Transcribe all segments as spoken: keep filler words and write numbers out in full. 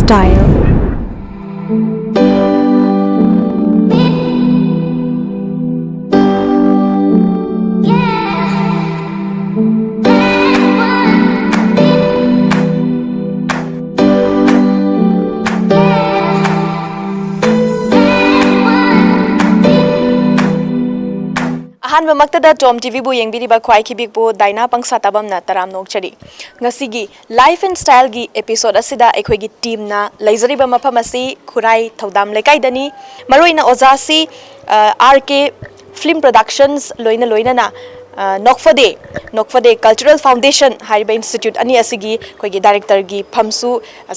Style. ꯑꯍꯥꯟꯕꯃꯛꯇꯗ ꯇꯣꯝ ꯇꯤꯚꯤꯕꯨ ꯌꯦꯡꯕꯤꯔꯤꯕ ꯈ꯭ꯋꯥꯏ ꯈꯤꯕꯤꯛꯄꯨ ꯗꯥꯏꯅꯥ ꯄꯪꯁꯥ ꯇꯥꯕꯝꯅ ꯇꯔꯥꯝꯅ ꯑꯣꯛꯆꯔꯤ꯫ ꯉꯁꯤꯒꯤ Life and Styleꯒꯤ episode ꯑꯁꯤꯗ ꯑꯩꯈꯣꯏꯒꯤ teamꯅ ꯂꯩꯖꯔꯤꯕ ꯃꯐꯝ ꯑꯁꯤ ꯈꯨꯔꯥꯏ ꯊꯧꯗꯥꯝ ꯂꯩꯀꯥꯏꯗꯅꯤ꯫ ꯃꯔꯨꯑꯣꯏꯅ ꯑꯣꯖꯥꯁꯤ, ꯑ, R K Film Productions ꯂꯣꯏꯅ ꯂꯣꯏꯅꯅ, ꯑ, ꯅꯣꯛꯐꯗꯦ, ꯅꯣꯛꯐꯗꯦ Cultural Foundation ꯍꯥꯏꯔꯤꯕ institute ꯑꯅꯤ ꯑꯁꯤꯒꯤ ꯑꯩꯈꯣꯏꯒꯤ directorꯒꯤ ꯐꯝꯁꯨ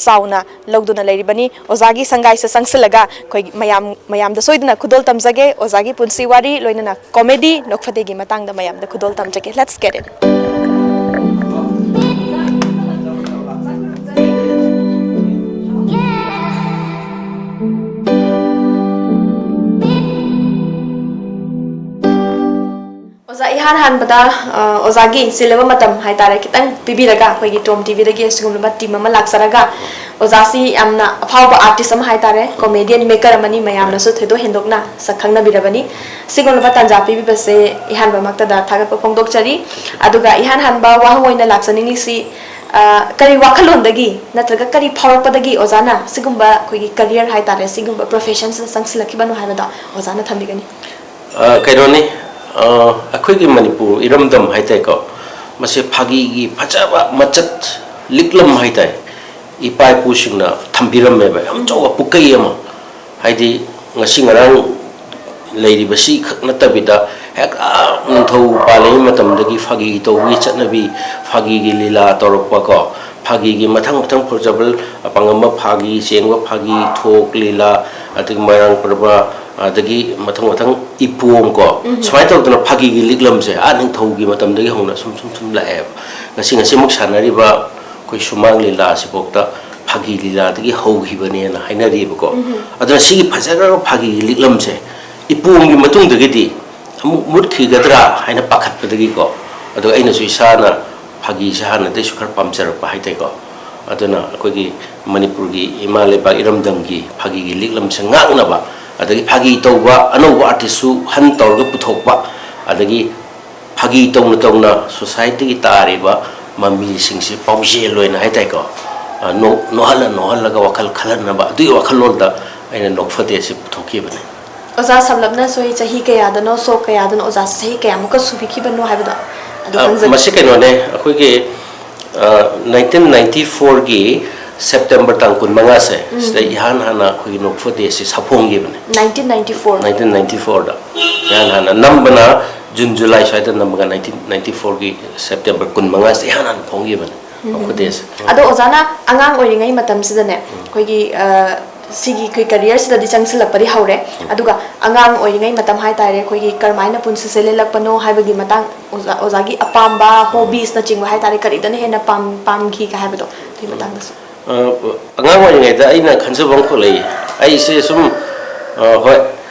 ꯆꯥꯎꯅ ꯂꯧꯗꯨꯅ ꯂꯩꯔꯤꯕꯅꯤ꯫ ꯑꯣꯖꯥꯒꯤ ꯁꯪꯒꯥꯏꯁꯦ ꯆꯪꯁꯤꯜꯂꯒ ꯑꯩꯈꯣꯏ ꯃꯌꯥꯝ, ꯃꯌꯥꯝꯗ ꯁꯣꯏꯗꯅ ꯈꯨꯗꯣꯜ ꯇꯝꯖꯒꯦ꯫ ꯑꯣꯖꯥꯒꯤ ꯄꯨꯟꯁꯤ ꯋꯥꯔꯤ ꯂꯣꯏꯅꯅ comedy ꯅꯣꯛꯐꯗꯦꯒꯤ ꯃꯇꯥꯡꯗ ꯃꯌꯥꯝꯗ ꯈꯨꯗꯣꯜ ꯇꯝꯖꯒꯦ꯫ Let's get it. ꯑꯣꯖꯥ, ꯏꯍꯥꯟ ꯍꯥꯟꯕꯗ, ꯑ, ꯑꯣꯖꯥꯒꯤ ꯆꯤꯜꯂꯕ ꯃꯇꯝ ꯍꯥꯏꯇꯥꯔꯦ, ꯈꯤꯇꯪ ꯄꯤꯕꯤꯔꯒ ꯑꯩꯈꯣꯏꯒꯤ ꯇꯣꯝ ꯇꯤꯚꯤꯗꯒꯤ ꯑꯁꯤꯒꯨꯝꯂꯕ team ꯑꯃ ꯂꯥꯛꯆꯔꯒ, ꯑꯣꯖꯥꯁꯤ ꯌꯥꯝꯅ ꯑꯐꯥꯎꯕ artist ꯑꯃ ꯍꯥꯏꯇꯥꯔꯦ, comedian maker ꯑꯃꯅꯤ, ꯃꯌꯥꯝꯅꯁꯨ ꯊꯣꯏꯗꯣꯛ ꯍꯦꯟꯗꯣꯛꯅ ꯁꯛ ꯈꯪꯅꯕꯤꯔꯕꯅꯤ꯫ ꯁꯤꯒꯨꯝꯂꯕ ꯇꯥꯟꯖꯥ ꯄꯤꯕꯤꯕꯁꯦ ꯏꯍꯥꯟꯕꯃꯛꯇꯗ ꯊꯥꯒꯠꯄ ꯐꯣꯡꯗꯣꯛꯆꯔꯤ꯫ ꯑꯗꯨꯒ ꯏꯍꯥꯟ ꯍꯥꯟꯕ ꯋꯥꯍꯪ ꯑꯣꯏꯅ ꯂꯥꯛꯆꯅꯤꯡꯂꯤꯁꯤ, ꯑ, ꯀꯔꯤ ꯋꯥꯈꯜꯂꯣꯟꯗꯒꯤ ꯅꯠꯇ꯭ꯔꯒ ꯀꯔꯤ ꯐꯥꯎꯔꯛꯄꯗꯒꯤ ꯑꯣꯖꯥꯅ ꯁꯤꯒꯨꯝꯕ ꯑꯩꯈꯣꯏꯒꯤ career ꯍꯥꯏꯇꯥꯔꯦ, ꯁꯤꯒꯨꯝꯕ profession ꯁꯤꯗ ꯆꯪꯁꯤꯜꯂꯛꯈꯤꯕꯅꯣ ꯍꯥꯏꯕꯗꯣ ꯑꯣꯖꯥꯅ ꯊꯝꯕꯤꯒꯅꯤ? ꯑ, ꯀꯩꯅꯣꯅꯤ, ꯑ, ꯑꯩꯈꯣꯏꯒꯤ ꯃꯅꯤꯄꯨꯔ ꯏꯔꯝꯗꯝ ꯍꯥꯏꯇꯥꯔꯦꯀꯣ, ꯃꯁꯤ ꯐꯥꯒꯤꯒꯤ ꯐꯖꯕ ꯃꯆꯠ, ꯂꯤꯛꯂꯝ ꯍꯥꯏꯇꯥꯔꯦ, ꯏꯄꯥ ꯏꯄꯨꯁꯤꯡꯅ ꯊꯝꯕꯤꯔꯝꯃꯦꯕ, ꯌꯥꯝ ꯆꯥꯎꯕ ꯄꯨꯀꯩ ꯑꯃ꯫ ꯍꯥꯏꯗꯤ, ꯉꯁꯤ ꯉꯔꯥꯡ ꯂꯩꯔꯤꯕꯁꯤ ꯈꯛ ꯅꯠꯇꯕꯤꯗ, ꯍꯦꯛ, ꯑ, ꯅꯤꯡꯊꯧ ꯄꯥꯜꯂꯤꯉꯩ ꯃꯇꯝꯗꯒꯤ ꯐꯥꯒꯤ ꯇꯧꯕꯒꯤ ꯆꯠꯅꯕꯤ, ꯐꯥꯒꯤꯒꯤ ꯂꯤꯂꯥ ꯇꯧꯔꯛꯄꯀꯣ, ꯐꯥꯒꯤꯒꯤ ꯃꯊꯪ ꯃꯊꯪ ꯐꯖꯕ, ꯄꯥꯡꯒꯝꯕ ꯐꯥꯒꯤ, ꯆꯦꯡꯕ ꯐꯥꯒꯤ, ꯊꯣꯛ ꯂꯤꯂꯥ, ꯑꯗꯒꯤ ꯃꯣꯏꯔꯥꯡ ꯄ꯭ꯔꯕ, ꯑꯗꯒꯤ ꯃꯊꯪ ꯃꯊꯪ ꯏꯄꯣꯝ ꯀꯣ, ꯎꯝ꯫ ꯁꯨꯃꯥꯏꯅ ꯇꯧꯗꯅ ꯐꯥꯒꯤꯒꯤ ꯂꯤꯛꯂꯝꯁꯦ, ꯑꯥ, ꯅꯤꯡꯊꯧꯒꯤ ꯃꯇꯝꯗꯒꯤ ꯍꯧꯅ ꯁꯨꯝ ꯁꯨꯝ ꯁꯨꯝ ꯂꯥꯛꯑꯦꯕ꯫ ꯉꯁꯤ, ꯉꯁꯤꯃꯛ ꯁꯥꯟꯅꯔꯤꯕ ꯑꯩꯈꯣꯏ ꯁꯨꯃꯥꯡ ꯂꯤꯂꯥ ꯑꯁꯤꯐꯥꯎꯗ ꯐꯥꯒꯤ ꯂꯤꯂꯥꯗꯒꯤ ꯍꯧꯈꯤꯕꯅꯦꯅ ꯍꯥꯏꯅꯔꯤꯕꯀꯣ꯫ ꯎꯝ꯫ ꯑꯗꯨꯅ ꯁꯤꯒꯤ ꯐꯖꯈ꯭ꯔꯕ ꯐꯥꯒꯤꯒꯤ ꯂꯤꯛꯂꯝꯁꯦ ꯏꯄꯣꯝꯒꯤ ꯃꯇꯨꯡꯗꯒꯤꯗꯤ ꯑꯃꯨꯛ ꯃꯨꯠꯈꯤꯒꯗ꯭ꯔꯥ ꯍꯥꯏꯅ ꯄꯥꯈꯠꯄꯗꯒꯤꯀꯣ, ꯑꯗꯣ ꯑꯩꯅꯁꯨ ꯏꯁꯥꯅ ꯐꯥꯒꯤꯁꯦ ꯍꯥꯟꯅꯗꯩꯁꯨ ꯈꯔ ꯄꯥꯝꯖꯔꯛꯄ ꯍꯥꯏꯇꯥꯔꯦꯀꯣ꯫ ꯑꯗꯨꯅ ꯑꯩꯈꯣꯏꯒꯤ ꯃꯅꯤꯄꯨꯔꯒꯤ ꯏꯃꯥ ꯂꯩꯕꯥꯛ ꯏꯔꯝꯗꯝꯒꯤ ꯐꯥꯒꯤꯒꯤ ꯂꯤꯛꯂꯝꯁꯦ ꯉꯥꯛꯅꯕ, ꯑꯗꯒꯤ ꯐꯥꯒꯤ ꯇꯧꯕ ꯑꯅꯧꯕ ꯑꯥꯔꯇꯤꯁꯁꯨ ꯍꯟ ꯇꯧꯔꯒ ꯄꯨꯊꯣꯛꯄ, ꯑꯗꯒꯤ ꯐꯥꯒꯤ ꯇꯧꯅ ꯇꯧꯅ ꯁꯣꯁꯥꯏꯇꯤꯒꯤ ꯇꯥꯔꯤꯕ ꯃꯃꯤꯁꯤꯡꯁꯤ ꯄꯥꯎꯖꯦꯜ ꯑꯣꯏꯅ ꯍꯥꯏ ꯇꯥꯏꯀꯣ, ꯑ, ꯅꯣꯛ-, ꯅꯣꯛꯍꯜꯂ ꯅꯣꯛꯍꯜꯂꯒ ꯋꯥꯈꯜ ꯈꯜꯍꯟꯅꯕ ꯑꯗꯨꯒꯤ ꯋꯥꯈꯜꯂꯣꯟꯗ ꯑꯩꯅ ꯅꯣꯛꯐꯗꯦ ꯑꯁꯤ ꯄꯨꯊꯣꯛꯈꯤꯕꯅꯤ꯫ ꯑꯣꯖꯥ ꯁꯝꯂꯞꯅ ꯁꯣꯏ ꯆꯍꯤ ꯀꯌꯥꯗꯅꯣ, ꯁꯣꯛ ꯀꯌꯥꯗꯅꯣ, ꯑꯣꯖꯥꯁꯦ ꯆꯍꯤ ꯀꯌꯥꯃꯨꯛꯀ ꯁꯨꯕꯤꯈꯤꯕꯅꯣ ꯍꯥꯏꯕꯗꯣ ꯑꯗꯨ ꯑ, ꯈꯪꯖꯅꯤꯡꯉꯤ꯫ ꯃꯁꯤ ꯀꯩꯅꯣꯅꯦ, ꯑꯩꯈꯣꯏꯒꯤ, ꯑ, ꯅꯥꯏꯟꯇꯤꯟ ꯅꯥꯏꯟꯇꯤ ꯐꯣꯔꯒꯤ ꯁꯦꯞꯇꯦꯝꯕꯔ ꯇꯥꯡ ꯀꯨꯟꯃꯉꯥꯁꯦ, ꯎꯝ꯫ ꯁꯤꯗ ꯏꯍꯥꯟ ꯍꯥꯟꯅ ꯑꯩꯈꯣꯏꯒꯤ ꯅꯣꯛꯐꯗꯦ ꯑꯁꯤ ꯁꯥꯐꯣꯡꯈꯤꯕꯅꯦ꯫ Nineteen ninety four. Nineteen ninety ꯐꯣꯔꯗ ꯏꯍꯥꯟ ꯍꯥꯟꯅ ꯅꯝꯕꯅ ꯖꯨꯟ ꯖꯨꯂꯥꯏ ꯁ꯭ꯋꯥꯏꯗ ꯅꯝꯃꯒ ꯅꯥꯏꯟꯇꯤꯟ ꯅꯥꯏꯟꯇꯤ ꯐꯣꯔꯒꯤ ꯁꯦꯞꯇꯦꯝꯕꯔ ꯀꯨꯟꯃꯉꯥꯁꯤꯗ ꯏꯍꯥꯟ ꯍꯥꯟꯅ ꯐꯣꯡꯈꯤꯕꯅꯦ ꯅꯣꯛꯐꯗꯦꯁꯦ꯫ ꯑꯗꯣ ꯑꯣꯖꯥꯅ ꯑꯉꯥꯡ ꯑꯣꯏꯔꯤꯉꯩ ꯃꯇꯝꯁꯤꯗꯅꯦ, ꯑꯩꯈꯣꯏꯒꯤ, ꯑ, ꯁꯤꯒꯤ ꯑꯩꯈꯣꯏ ꯀꯦꯔꯤꯌꯔꯁꯤꯗꯗꯤ ꯆꯪꯁꯤꯜꯂꯛꯄꯗꯤ ꯍꯧꯔꯦ꯫ ꯑꯗꯨꯒ ꯑꯉꯥꯡ ꯑꯣꯏꯔꯤꯉꯩ ꯃꯇꯝ ꯍꯥꯏꯇꯥꯔꯦ, ꯑꯩꯈꯣꯏꯒꯤ ꯀꯔꯝꯍꯥꯏꯅ ꯄꯨꯟꯁꯤꯁꯦ ꯂꯦꯜꯂꯛꯄꯅꯣ ꯍꯥꯏꯕꯒꯤ ꯃꯇꯥꯡ, ꯑꯣꯖꯥ, ꯑꯣꯖꯥꯒꯤ ꯑꯄꯥꯝꯕ ꯍꯣꯕꯤꯁꯅꯆꯤꯡꯕ ꯍꯥꯏꯇꯥꯔꯦ, ꯀꯔꯤꯗꯅ ꯍꯦꯟꯅ ꯄꯥꯝ-, ꯄꯥꯝꯈꯤꯒ ꯍꯥꯏꯕꯗꯣ, ꯑꯗꯨꯒꯤ ꯃꯇꯥꯡꯗꯁꯨ꯫ ꯑ, ꯑꯉꯥꯡ ꯑꯣꯏꯔꯤꯉꯩꯗ ꯑꯩꯅ ꯈꯟꯖꯕ ꯑꯃꯈꯛ ꯂꯩ꯫ ꯑꯩꯁꯦ ꯁꯨꯝ, ꯑ, ꯍꯣꯏ,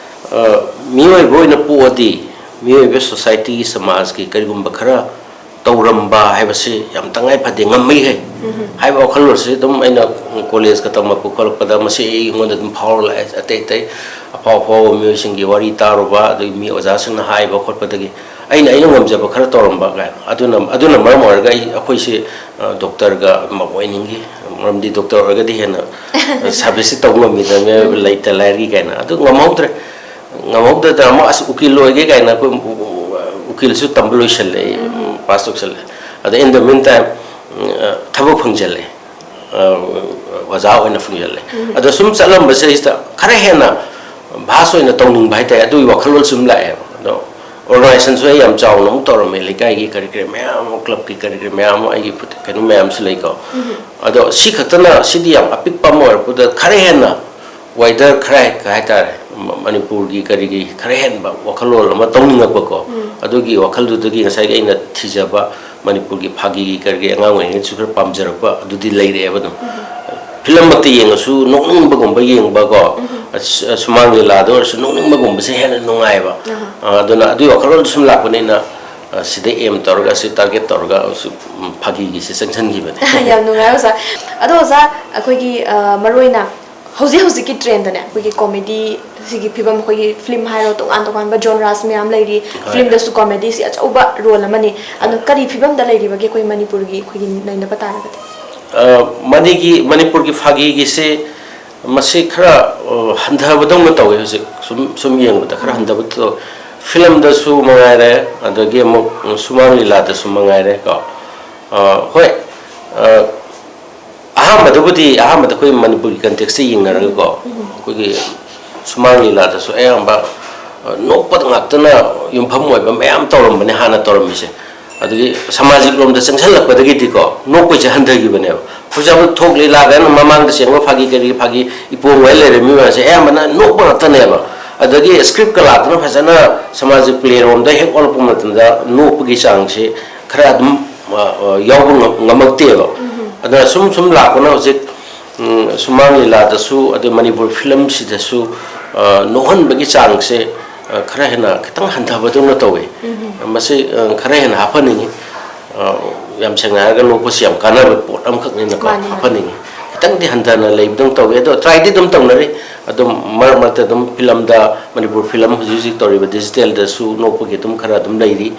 ꯑ, ꯃꯤꯑꯣꯏꯕ ꯑꯣꯏꯅ ꯄꯣꯛꯑꯗꯤ ꯃꯤꯑꯣꯏꯕ, ꯁꯣꯁꯥꯏꯇꯤꯒꯤ, ꯁꯃꯥꯖꯀꯤ ꯀꯔꯤꯒꯨꯝꯕ ꯈꯔ ꯇꯧꯔꯝꯕ ꯍꯥꯏꯕꯁꯤ ꯌꯥꯝ ꯇꯉꯥꯏ ꯐꯗꯦ, ꯉꯝꯃꯤꯈꯩ ꯍꯥꯏꯕ ꯋꯥꯈꯜꯂꯣꯟꯁꯤ ꯑꯗꯨꯝ ꯑꯩꯅ ꯀꯣꯂꯦꯖꯀ ꯇꯝꯃꯛꯄ ꯈꯣꯠꯂꯛꯄꯗ ꯃꯁꯤ ꯑꯩꯉꯣꯟꯗ ꯑꯗꯨꯝ ꯐꯥꯎꯔ ꯂꯥꯛꯑꯦ꯫ ꯑꯇꯩ ꯑꯇꯩ ꯑꯐꯥꯎ ꯑꯐꯥꯎꯕ ꯃꯤꯑꯣꯏꯁꯤꯡꯒꯤ ꯋꯥꯔꯤ ꯇꯥꯔꯨꯕ, ꯑꯗꯒꯤ ꯃꯤ ꯑꯣꯖꯥꯁꯤꯡꯅ ꯍꯥꯏꯕ ꯈꯣꯠꯄꯗꯒꯤ ꯑꯩꯅ ꯑꯩꯅ ꯉꯝꯖꯕ ꯈꯔ ꯇꯧꯔꯝꯕ ꯀꯥꯏꯅ꯫ ꯑꯗꯨꯅ, ꯑꯗꯨꯅ ꯃꯔꯝ ꯑꯣꯏꯔꯒ ꯑꯩ, ꯑꯩꯈꯣꯏꯁꯤ, ꯑ, ꯗꯣꯛꯇꯔꯒ ꯑꯃ ꯑꯣꯏꯅꯤꯡꯈꯤ꯫ ꯃꯔꯝꯗꯤ ꯗꯣꯛꯇꯔ ꯑꯣꯏꯔꯒꯗꯤ ꯍꯦꯟꯅ ꯁꯥꯔꯚꯤꯁꯁꯤ ꯇꯧꯕ ꯉꯝꯃꯤꯗꯅ, ꯂꯩꯇ ꯂꯥꯏꯔꯒꯤ ꯀꯥꯏꯅ꯫ ꯑꯗꯨ ꯉꯝꯍꯧꯗ꯭ꯔꯦ꯫ ꯉꯝꯍꯧꯗꯗꯅ ꯑꯃꯨꯛ ꯑꯁ ꯎꯀꯤꯜ ꯑꯣꯏꯒꯦ ꯀꯥꯏꯅ ꯑꯩꯈꯣꯏ ꯎꯀꯤꯜꯁꯨ ꯇꯝꯕ ꯂꯣꯏꯁꯜꯂꯦ ꯑꯩ, ꯄꯥꯁ ꯇꯧꯁꯜꯂꯦ꯫ ꯑꯗ in the meantime, ꯎꯝ, ꯑ, ꯊꯕꯛ ꯐꯪꯖꯜꯂꯦ꯫ ꯑ, ꯑꯣꯖꯥ ꯑꯣꯏꯅ ꯐꯪꯖꯜꯂꯦ꯫ ꯑꯗꯣ ꯁꯨꯝ ꯆꯠꯂꯝꯕꯁꯤꯗꯩꯁꯤꯗ ꯈꯔ ꯍꯦꯟꯅ ꯚꯥꯁ ꯑꯣꯏꯅ ꯇꯧꯅꯤꯡꯕ ꯍꯥꯏꯇꯥꯔꯦ, ꯑꯗꯨꯒꯤ ꯋꯥꯈꯜꯂꯣꯟꯁꯨ ꯑꯗꯨꯝ ꯂꯥꯛꯑꯦꯕ꯫ ꯑꯗꯣ ꯑꯣꯔꯒꯅꯥꯏꯖꯦꯁꯟꯁꯨ ꯑꯩ ꯌꯥꯝ ꯆꯥꯎꯅ ꯑꯃꯨꯛ ꯇꯧꯔꯝꯃꯦ, ꯂꯩꯀꯥꯏꯒꯤ ꯀꯔꯤ ꯀꯔꯤ ꯃꯌꯥꯝ ꯑꯃ, ꯀ꯭ꯂꯕꯀꯤ ꯀꯔꯤ ꯀꯔꯤ ꯃꯌꯥꯝ ꯑꯃ, ꯑꯩꯒꯤ ꯀꯩꯅꯣ ꯃꯌꯥꯝꯁꯨ ꯂꯩꯀꯣ꯫ ꯑꯗꯣ ꯁꯤ ꯈꯛꯇꯅ, ꯁꯤꯗꯤ ꯌꯥꯝ ꯑꯄꯤꯛꯄ ꯑꯃ ꯑꯣꯏꯔꯛꯄꯗ ꯈꯔ ꯍꯦꯟꯅ ꯋꯥꯏꯗꯔ ꯈꯔ ꯍꯦꯛ-, ꯀꯩ ꯍꯥꯏꯇꯥꯔꯦ, ꯃ-, ꯃꯅꯤꯄꯨꯔꯒꯤ ꯀꯔꯤꯒꯤ ꯈꯔ ꯍꯦꯟꯕ ꯋꯥꯈꯜꯂꯣꯟ ꯑꯃ ꯇꯧꯅꯤꯡꯉꯛꯄꯀꯣ꯫ ꯑꯗꯨꯒꯤ ꯋꯥꯈꯜꯗꯨꯗꯒꯤ ꯉꯁꯥꯏꯒꯤ ꯑꯩꯅ ꯊꯤꯖꯕ ꯃꯅꯤꯄꯨꯔꯒꯤ ꯐꯥꯒꯤꯒꯤ ꯀꯔꯤꯒꯤ ꯑꯉꯥꯡ ꯑꯣꯏꯔꯤꯉꯩꯗꯁꯨ ꯈꯔ ꯄꯥꯝꯖꯔꯛꯄ ꯑꯗꯨꯗꯤ ꯂꯩꯔꯛꯑꯦꯕ ꯑꯗꯨꯝ꯫ ꯐꯤꯂꯝꯃꯛꯇ ꯌꯦꯡꯉꯁꯨ ꯅꯣꯛꯅꯤꯡꯕꯒꯨꯝꯕ ꯌꯦꯡꯕꯀꯣ꯫ ꯑꯁ, ꯁꯨꯃꯥꯡ ꯂꯤꯂꯥꯗ ꯑꯣꯏꯔꯁꯨ ꯅꯣꯛꯅꯤꯡꯕꯒꯨꯝꯕꯁꯦ ꯍꯦꯟꯅ ꯅꯨꯡꯉꯥꯏꯕ꯫ ꯑ, ꯑꯗꯨꯅ ꯑꯗꯨꯒꯤ ꯋꯥꯈꯜꯂꯣꯟꯗ ꯁꯨꯝ ꯂꯥꯛꯄꯅꯤꯅ ꯑ, ꯁꯤꯗ ꯑꯦꯝ ꯇꯧꯔꯒ, ꯁꯤ ꯇꯥꯔꯒꯦꯠ ꯇꯧꯔꯒ ꯁꯨꯝ ꯐꯥꯒꯤꯒꯤꯁꯦ ꯆꯪꯁꯤꯟꯈꯤꯕꯅꯦ꯫ ꯌꯥꯝ ꯅꯨꯡꯉꯥꯏ ꯑꯣꯖꯥ꯫ ꯑꯗꯣ ꯑꯣꯖꯥ, ꯑꯩꯈꯣꯏꯒꯤ ꯑ, ꯃꯔꯨꯑꯣꯏꯅ ꯍꯧꯖꯤꯛ ꯍꯧꯖꯤꯛꯀꯤ ꯇ꯭ꯔꯦꯟꯗꯅꯦ, ꯑꯩꯈꯣꯏꯒꯤ ꯀꯣꯃꯦꯗꯤ ꯁꯤꯒꯤ ꯐꯤꯕꯝ, ꯑꯩꯈꯣꯏꯒꯤ ꯐꯤꯂꯝ ꯍꯥꯏꯔꯣ, ꯇꯣꯉꯥꯟ ꯇꯣꯉꯥꯟꯕ ꯖꯣꯟꯔꯥꯁ ꯃꯌꯥꯝ ꯂꯩꯔꯤ꯫ ꯐꯤꯂꯝꯗꯁꯨ ꯀꯣꯃꯦꯗꯤꯁꯤ ꯑꯆꯧꯕ ꯔꯣꯜ ꯑꯃꯅꯤ꯫ ꯑꯗꯣ ꯀꯔꯤ ꯐꯤꯕꯝꯗ ꯂꯩꯔꯤꯕꯒꯦ ꯑꯩꯈꯣꯏ ꯃꯅꯤꯄꯨꯔꯒꯤ, ꯑꯩꯈꯣꯏꯒꯤ ꯅꯩꯅꯕ ꯇꯥꯔꯒꯗꯤ? ꯑ, ꯃꯅꯤꯒꯤ ꯃꯅꯤꯄꯨꯔꯒꯤ ꯐꯥꯒꯤꯒꯤꯁꯦ ꯃꯁꯤ ꯈꯔ, ꯑ, ꯍꯟꯊꯕꯗꯧꯅ ꯇꯧꯋꯦ ꯍꯧꯖꯤꯛ꯫ ꯁꯨꯝ ꯁꯨꯝ ꯌꯦꯡꯕꯗ ꯈꯔ ꯍꯟꯊꯕ ꯇꯧꯋꯦ꯫ ꯐꯤꯂꯝꯗꯁꯨ ꯃꯉꯥꯏꯔꯦ, ꯑꯗꯒꯤ ꯑꯃꯨꯛ ꯁꯨꯃꯥꯡ ꯂꯤꯂꯥꯗꯁꯨ ꯃꯉꯥꯏꯔꯦ ꯀꯣ꯫ ꯑ, ꯍꯣꯏ, ꯑ, ꯑꯍꯥꯟꯕꯗꯕꯨꯗꯤ, ꯑꯍꯥꯟꯕꯗ ꯑꯩꯈꯣꯏ ꯃꯅꯤꯄꯨꯔꯒꯤ ꯀꯟꯇꯦꯛꯁꯇ ꯌꯦꯡꯅꯔꯒꯀꯣ, ꯑꯩꯈꯣꯏꯒꯤ ꯁꯨꯃꯥꯡ ꯂꯤꯂꯥꯗꯁꯨ ꯑꯌꯥꯝꯕ, ꯑ, ꯅꯣꯛꯄꯗ ꯉꯥꯛꯇꯅ ꯌꯨꯝꯐꯝ ꯑꯣꯏꯕ ꯃꯌꯥꯝ ꯇꯧꯔꯝꯕꯅꯦ ꯍꯥꯟꯅ ꯇꯧꯔꯝꯃꯤꯁꯦ꯫ ꯑꯗꯒꯤ ꯁꯃꯥꯖꯤꯛ ꯂꯣꯝꯗ ꯆꯪꯁꯤꯜꯂꯛꯄꯗꯒꯤꯗꯤꯀꯣ, ꯅꯣꯛꯄꯁꯦ ꯍꯟꯊꯈꯤꯕꯅꯦꯕ꯫ For example, ꯊꯣꯛ ꯂꯤꯂꯥ ꯀꯥꯏꯅ ꯃꯃꯥꯡꯗ ꯆꯦꯟꯕ ꯐꯥꯒꯤ ꯀꯔꯤ ꯐꯥꯒꯤ ꯏꯄꯣꯝ ꯑꯣꯏ ꯂꯩꯔꯝꯃꯤ ꯃꯌꯥꯝꯁꯦ ꯑꯌꯥꯝꯕꯅ ꯅꯣꯛꯄ ꯉꯥꯛꯇꯅꯦꯕ꯫ ꯑꯗꯒꯤ ꯁ꯭ꯀ꯭ꯔꯤꯞ ꯀꯂꯥꯗꯨꯅ ꯐꯖꯅ ꯁꯃꯥꯖꯤꯛ ꯄ꯭ꯂꯦ ꯔꯣꯝꯗ ꯍꯦꯛ ꯑꯣꯜꯂꯛꯄ ꯃꯇꯝꯗ ꯅꯣꯛꯄꯒꯤ ꯆꯥꯡꯁꯦ ꯈꯔ ꯑꯗꯨꯝ, ꯑ, ꯑ, ꯌꯥꯎꯕ ꯉꯝ-, ꯉꯝꯃꯛꯇꯦꯕ꯫ ꯑꯗꯨꯅ ꯁꯨꯝ ꯁꯨꯝ ꯂꯥꯛꯄꯅ ꯍꯧꯖꯤꯛ, ꯎꯝ, ꯁꯨꯃꯥꯡ ꯂꯤꯂꯥꯗꯁꯨ, ꯑꯗꯩ ꯃꯅꯤꯄꯨꯔ ꯐꯤꯂꯝꯁꯤꯗꯁꯨ, ꯑ, ꯅꯣꯛꯍꯟꯕꯒꯤ ꯆꯥꯡꯁꯦ, ꯑ, ꯈꯔ ꯍꯦꯟꯅ ꯈꯤꯇꯪ ꯍꯟꯊꯕꯗꯧꯅ ꯇꯧꯋꯤ꯫ ꯃꯁꯤ, ꯑ, ꯈꯔ ꯍꯦꯟꯅ ꯍꯥꯞꯍꯟꯅꯤꯡꯉꯤ꯫ ꯑ, ꯌꯥꯝ ꯁꯦꯡꯅ ꯍꯥꯏꯔꯒ ꯅꯣꯛꯄꯁꯤ ꯌꯥꯝ ꯀꯥꯟꯅꯕ ꯄꯣꯠ ꯑꯃꯈꯛꯅꯤꯅꯀꯣ, ꯃꯥꯅꯤ, ꯃꯥꯅꯤ꯫ ꯍꯥꯞꯍꯟꯅꯤꯡꯉꯤ꯫ ꯈꯤꯇꯪꯗꯤ ꯍꯟꯊꯅ ꯂꯩꯕꯗꯧꯅ ꯇꯧꯋꯤ, ꯑꯗꯣ ꯇ꯭ꯔꯥꯏꯗꯤ ꯑꯗꯨꯝ ꯇꯧꯅꯔꯤ꯫ ꯑꯗꯨꯝ ꯃꯔꯛ ꯃꯔꯛꯇ ꯑꯗꯨꯝ ꯐꯤꯂꯝꯗ, ꯃꯅꯤꯄꯨꯔ ꯐꯤꯂꯝ ꯍꯧꯖꯤꯛ ꯍꯧꯖꯤꯛ ꯇꯧꯔꯤꯕ ꯗꯤꯖꯤꯇꯦꯜꯗꯁꯨ ꯅꯣꯛꯄꯒꯤ ꯑꯗꯨꯝ ꯈꯔ ꯑꯗꯨꯝ ꯂꯩꯔꯤ꯫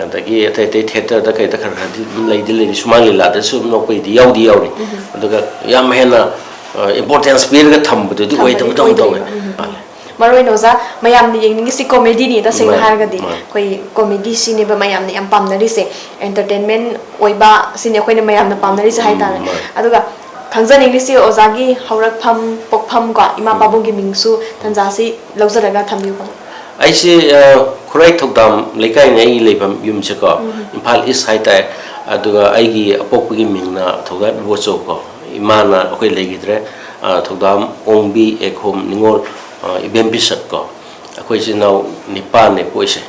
ꯑꯗꯒꯤ ꯑꯇꯩ ꯑꯇꯩ ꯊꯤꯌꯦꯇꯔꯗ ꯀꯩꯗ ꯈꯔ ꯈꯔꯗꯤ ꯑꯗꯨꯝ ꯂꯩꯗꯤ ꯂꯩꯔꯤ, ꯁꯨꯃꯥꯡ ꯂꯤꯂꯥꯗꯁꯨ ꯑꯗꯨꯝ ꯅꯣꯛꯄꯒꯤꯗꯤ ꯌꯥꯎꯗꯤ ꯌꯥꯎꯔꯤ꯫ ꯑꯗꯨꯒ ꯌꯥꯝ ꯍꯦꯟꯅ, ꯑ, ꯏꯝꯄꯣꯔꯇꯦꯟꯁ ꯄꯤꯔꯒ ꯊꯝꯕꯗꯨꯗꯤ ꯊꯝꯕꯗꯤ ꯑꯣꯏꯗꯕꯗꯧꯅ ꯇꯧꯋꯦ꯫ ꯑꯣꯏꯗꯕ꯫ ꯎꯝ꯫ ꯃꯔꯨ ꯑꯣꯏꯅ ꯑꯣꯖꯥ, ꯃꯌꯥꯝꯅ ꯌꯦꯡꯅꯤꯡꯉꯤꯁꯤ ꯀꯣꯃꯦꯗꯤꯅꯤ꯫ ꯇꯁꯦꯡꯅ ꯃꯥꯅꯤ, ꯍꯥꯏꯔꯒꯗꯤ ꯃꯥꯅꯤ꯫ ꯑꯩꯈꯣꯏ ꯀꯣꯃꯦꯗꯤꯁꯤꯅꯦꯕ ꯃꯌꯥꯝꯅ ꯌꯥꯝ ꯄꯥꯝꯅꯔꯤꯁꯦ, ꯑꯦꯟꯇꯔꯇꯦꯟꯃꯦꯟ ꯑꯣꯏꯕ ꯁꯤꯅꯤ ꯑꯩꯈꯣꯏꯅ ꯃꯌꯥꯝꯅ ꯄꯥꯝꯅꯔꯤꯁꯦ ꯎꯝ, ꯍꯥꯏꯇꯥꯔꯦ꯫ ꯃꯥꯅꯤ꯫ ꯑꯗꯨꯒ ꯈꯪꯖꯅꯤꯡꯂꯤꯁꯤ ꯑꯣꯖꯥꯒꯤ ꯍꯧꯔꯛꯐꯝ, ꯄꯣꯛꯐꯝ ꯀꯣ, ꯏꯃꯥ ꯎꯝ꯫ ꯄꯥꯕꯨꯡꯒꯤ ꯃꯤꯡꯁꯨ ꯇꯟꯖꯥꯁꯤ ꯂꯧꯖꯔꯒ ꯊꯝꯕꯤꯌꯨ꯫ ꯑꯩꯁꯦ, ꯑ, ꯈꯨꯔꯥꯏ ꯊꯧꯗꯥꯝ ꯂꯩꯀꯥꯏꯅꯤ ꯑꯩꯒꯤ ꯂꯩꯐꯝ ꯌꯨꯝꯁꯦꯀꯣ, ꯎꯝ꯫ ꯏꯝꯐꯥꯜ ꯏꯁ ꯍꯥꯏꯇꯥꯔꯦ꯫ ꯑꯗꯨꯒ ꯑꯩꯒꯤ ꯑꯄꯣꯛꯄꯒꯤ ꯃꯤꯡꯅ ꯊꯧꯗꯥꯝ ꯏꯕꯣꯆꯧꯀꯣ꯫ ꯏꯃꯥꯅ ꯑꯩꯈꯣꯏ ꯂꯩꯈꯤꯗ꯭ꯔꯦ, ꯑ, ꯊꯧꯗꯥꯝ ꯑꯣꯡꯕꯤ ꯑꯦꯈꯣꯝ ꯅꯤꯉꯣꯜ, ꯑ, ꯏꯕꯦꯝ ꯕꯤꯁꯛ ꯀꯣ꯫ ꯑꯩꯈꯣꯏ ꯏꯆꯤꯟ ꯏꯅꯥꯎ ꯅꯤꯄꯥꯟꯅꯦ ꯄꯣꯛꯏꯁꯦ꯫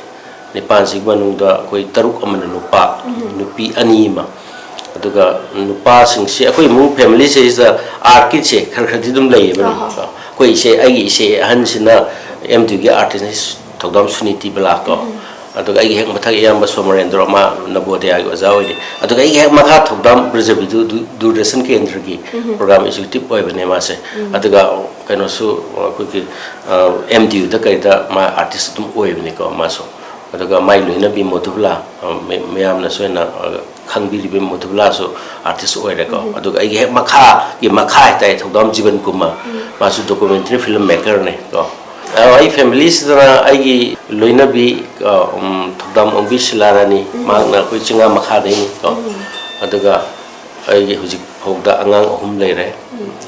ꯅꯤꯄꯥꯟꯁꯤꯒꯤ ꯃꯅꯨꯡꯗ ꯑꯩꯈꯣꯏ ꯇꯔꯨꯛ ꯑꯃꯅ ꯅꯨꯄꯥ, ꯎꯝ꯫ ꯅꯨꯄꯤ ꯑꯅꯤ ꯑꯃ꯫ ꯑꯗꯨꯒ ꯅꯨꯄꯥꯁꯤꯡꯁꯤ ꯑꯩꯈꯣꯏ ꯏꯃꯨꯡ ꯐꯦꯃꯤꯂꯤꯁꯤꯗ ꯑꯥꯔꯠꯀꯤꯁꯦ ꯈꯔ ꯈꯔꯗꯤ ꯑꯗꯨꯝ ꯂꯩꯌꯦꯕ ꯑꯗꯨꯝ꯫ ꯑꯍꯣ꯫ ꯑꯩꯈꯣꯏ ꯏꯆꯦ, ꯑꯩꯒꯤ ꯏꯆꯦ ꯑꯍꯟꯁꯤꯅ ꯑꯦꯝ ꯇꯤꯚꯤꯒꯤ ꯑꯥꯔꯇꯤꯁꯅꯤ, ꯊꯧꯗꯥꯝ ꯁꯨꯅꯤꯇꯤ ꯕꯂꯥ ꯀꯣ꯫ ꯎꯝ꯫ ꯑꯗꯨꯒ ꯑꯩꯒꯤ ꯍꯦꯛ ꯃꯊꯛ ꯏꯌꯥꯝꯕ ꯁꯣꯃꯔꯦꯟꯗ꯭ꯔꯣ, ꯃꯥ ꯅꯕꯣꯗꯤꯌꯥꯒꯤ ꯑꯣꯖꯥ ꯑꯣꯏꯔꯤ꯫ ꯑꯗꯨꯒ ꯑꯩꯒꯤ ꯍꯦꯛ ꯃꯈꯥ ꯊꯧꯗꯥꯝ ꯕ꯭ꯔꯖꯕꯤꯗꯨ ꯗꯨ-, ꯗꯨꯔꯗꯔꯁꯟ ꯀꯦꯟꯗ꯭ꯔꯒꯤ ꯄ꯭ꯔꯣꯒ꯭ꯔꯥꯝ ꯑꯦꯛꯖꯤꯀ꯭ꯌꯨꯇꯤꯕ ꯑꯣꯏꯕꯅꯦ ꯃꯥꯁꯦ꯫ ꯑꯗꯨꯒ ꯀꯩꯅꯣꯁꯨ ꯑꯩꯈꯣꯏꯒꯤ, ꯑ, ꯑꯦꯝ ꯗꯤ ꯌꯨꯗ ꯀꯩꯗ ꯃꯥ ꯑꯥꯔꯇꯤꯁ ꯑꯗꯨꯝ ꯑꯣꯏꯕꯅꯤꯀꯣ ꯃꯥꯁꯨ꯫ ꯑꯗꯨꯒ ꯃꯥꯏ ꯂꯣꯏꯅꯕꯤ ꯃꯣꯙꯨꯕꯂꯥ, ꯑ, ꯃꯤ-, ꯃꯌꯥꯝꯅꯁꯨ ꯍꯦꯟꯅ, ꯑ, ꯈꯪꯕꯤꯔꯤꯕ ꯃꯣꯙꯨꯕꯂꯥꯁꯨ ꯑꯥꯔꯇꯤꯁ ꯑꯣꯏꯔꯦꯀꯣ꯫ ꯑꯗꯨꯒ ꯑꯩꯒꯤ ꯍꯦꯛ ꯃꯈꯥꯒꯤ ꯃꯈꯥ ꯍꯥꯏꯇꯥꯔꯦ, ꯊꯧꯗꯥꯝ ꯖꯤꯕꯟ ꯀꯨꯃꯥꯔ, ꯃꯥꯁꯨ ꯗꯣꯀꯨꯃꯦꯟꯇꯔꯤ ꯐꯤꯂꯝ ꯃꯦꯀꯔꯅꯦ ꯀꯣ꯫ ꯑ, ꯑꯩ ꯐꯦꯃꯤꯂꯤꯁꯤꯗꯅ ꯑꯩꯒꯤ ꯂꯣꯏꯅꯕꯤ, ꯑ, ꯎꯝ, ꯊꯧꯗꯥꯝ ꯑꯣꯡꯕꯤ ꯁꯤꯂꯥꯔꯥꯅꯤ, ꯃꯍꯥꯛꯅ ꯑꯩꯈꯣꯏ ꯆꯤꯡꯉꯥ ꯃꯈꯥꯗꯩꯅꯤ ꯀꯣ꯫ ꯑꯗꯨꯒ ꯑꯩꯒꯤ ꯍꯧꯖꯤꯛ ꯐꯥꯎꯗ ꯑꯉꯥꯡ ꯑꯍꯨꯝ ꯂꯩꯔꯦ꯫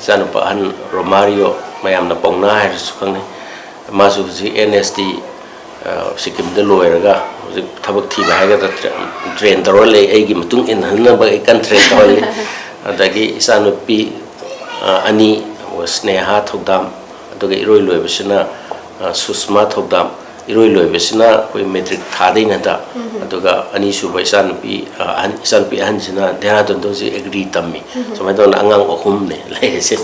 ꯏꯆꯥꯅꯨꯄꯥ ꯑꯍꯟ ꯔꯣꯃꯥꯔꯤꯌꯣ, ꯃꯌꯥꯝꯅ ꯄꯥꯎꯅꯥ ꯍꯥꯏꯔꯁꯨ ꯈꯪꯅꯩ꯫ ꯃꯥꯁꯨ ꯍꯧꯖꯤꯛ ꯑꯦꯟ ꯑꯦꯁ ꯗꯤ, ꯑ, ꯁꯤꯛꯀꯤꯝꯗ ꯂꯣꯏꯔꯒ ꯍꯧꯖꯤꯛ ꯊꯕꯛ ꯊꯤꯕ ꯍꯥꯏꯒꯗ꯭ꯔꯥ, ꯇ꯭ꯔꯦ-, ꯇ꯭ꯔꯦꯟ ꯇꯧꯔ ꯂꯩ꯫ ꯑꯩꯒꯤ ꯃꯇꯨꯡ ꯏꯟꯍꯟꯅꯕ ꯑꯩ ꯀꯟꯅ ꯇ꯭ꯔꯦꯟ ꯇꯧꯍꯜꯂꯤ꯫ ꯑꯗꯒꯤ ꯏꯆꯥꯅꯨꯄꯤ, ꯑ, ꯑꯅꯤ, ꯁ꯭ꯅꯦꯍꯥ ꯊꯧꯗꯥꯝ, ꯑꯗꯨꯒ ꯏꯔꯣꯏ ꯂꯣꯏꯕꯁꯤꯅ, ꯑ, ꯁꯨꯁꯃꯥ ꯊꯧꯗꯥꯝ꯫ ꯏꯔꯣꯏ ꯂꯣꯏꯕꯁꯤꯅ ꯑꯩꯈꯣꯏ ꯃꯦꯇ꯭ꯔꯤꯛ ꯊꯥꯗꯩꯅ ꯍꯟꯗꯛ꯫ ꯑꯗꯨꯒ ꯑꯅꯤꯁꯨꯕ ꯏꯆꯥꯅꯨꯄꯤ, ꯑ, ꯑꯍꯟ, ꯏꯆꯥꯅꯨꯄꯤ ꯑꯍꯟꯁꯤꯅ ꯗꯦꯍꯔꯥꯗꯨꯟꯗ ꯍꯧꯖꯤꯛ ꯑꯦꯒ꯭ꯔꯤ ꯇꯝꯃꯤ꯫ ꯁꯨꯃꯥꯏꯅ ꯇꯧꯗꯅ ꯑꯉꯥꯡ ꯑꯍꯨꯝꯅꯦ ꯂꯩꯔꯤꯁꯦ꯫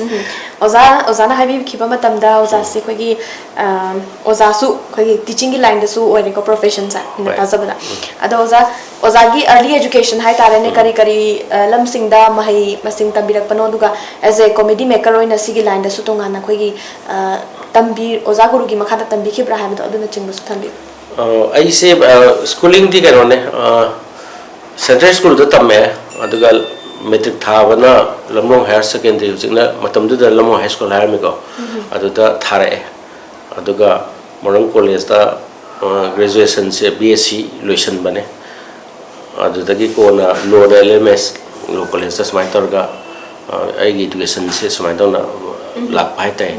ꯑꯣꯖꯥ, ꯑꯣꯖꯥꯅ ꯍꯥꯏꯕꯤꯈꯤꯕ ꯃꯇꯝꯗ ꯑꯣꯖꯥꯁꯦ ꯑꯩꯈꯣꯏꯒꯤ, ꯑ, ꯑꯣꯖꯥꯁꯨ ꯑꯩꯈꯣꯏꯒꯤ ꯇꯤꯆꯤꯡꯒꯤ ꯂꯥꯏꯟꯗꯁꯨ ꯑꯣꯏꯔꯦꯀꯣ, ꯄ꯭ꯔꯣꯐꯦꯁꯟꯁꯦ ꯑꯩꯅ ꯍꯣꯏ꯫ ꯇꯥꯖꯕꯗ꯫ ꯑꯗꯣ ꯑꯣꯖꯥ, ꯑꯣꯖꯥꯒꯤ ꯑꯔꯂꯤ ꯑꯦꯖꯨꯀꯦꯁꯟ ꯍꯥꯏꯇꯥꯔꯦꯅꯦ, ꯀꯔꯤ ꯀꯔꯤ, ꯑ, ꯂꯝꯁꯤꯡꯗ ꯃꯍꯩ ꯃꯁꯤꯡ ꯇꯝꯕꯤꯔꯛꯄꯅꯣ, ꯑꯗꯨꯒ ꯑꯦꯖ ꯑꯦ ꯀꯣꯃꯦꯗꯤ ꯃꯦꯀꯔ ꯑꯣꯏꯅ ꯁꯤꯒꯤ ꯂꯥꯏꯟꯗꯁꯨ ꯇꯣꯉꯥꯟꯅ ꯑꯩꯈꯣꯏꯒꯤ, ꯑ, ꯇꯝꯕꯤ-, ꯑꯣꯖꯥ ꯒꯨꯔꯨꯒꯤ ꯃꯈꯥꯗ ꯇꯝꯕꯤꯈꯤꯕ꯭ꯔꯥ ꯍꯥꯏꯕꯗꯣ, ꯑꯗꯨꯅꯆꯤꯡꯕꯁꯨ ꯊꯝꯕꯤꯌꯨ꯫ ꯑ, ꯑꯩꯁꯦ, ꯑ, ꯁ꯭ꯀꯨꯂꯤꯡꯗꯤ ꯀꯩꯅꯣꯅꯦ, ꯑ, ꯁꯦꯟꯇ꯭ꯔꯦꯜ ꯁ꯭ꯀꯨꯜꯗ ꯇꯝꯃꯛꯑꯦ, ꯑꯗꯨꯒ ꯃꯦꯇ꯭ꯔꯤꯛ ꯊꯥꯕꯅ ꯂꯝꯂꯣꯡ ꯍꯥꯌꯔ ꯁꯦꯀꯦꯟꯗꯔꯤ, ꯍꯧꯖꯤꯛꯅ, ꯃꯇꯝꯗꯨꯗ ꯂꯝꯂꯣꯡ ꯍꯥꯏ ꯁ꯭ꯀꯨꯜ ꯍꯥꯏꯔꯝꯃꯤꯀꯣ, ꯑꯗꯨꯗ ꯊꯥꯔꯛꯑꯦ꯫ ꯑꯗꯨꯒ ꯃꯣꯗꯔꯟ ꯀꯣꯂꯦꯖꯇ, ꯑ, ꯒ꯭ꯔꯦꯖꯨꯑꯦꯁꯟꯁꯦ ꯕꯤ ꯑꯦꯁ ꯁꯤ ꯂꯣꯏꯁꯤꯟꯕꯅꯦ꯫ ꯑꯗꯨꯗꯒꯤ ꯀꯣꯟꯅ ꯂꯣꯗ ꯑꯦꯜ ꯑꯦꯝ ꯑꯦꯁ ꯂꯣ ꯀꯣꯂꯦꯖꯇ ꯁꯨꯃꯥꯏꯅ ꯇꯧꯔꯒ, ꯑ, ꯑꯩꯒꯤ ꯏꯗꯨꯀꯦꯁꯟꯁꯦ ꯁꯨꯃꯥꯏꯅ ꯇꯧꯅ ꯂꯥꯛꯄ ꯍꯥꯏꯇꯥꯔꯦ꯫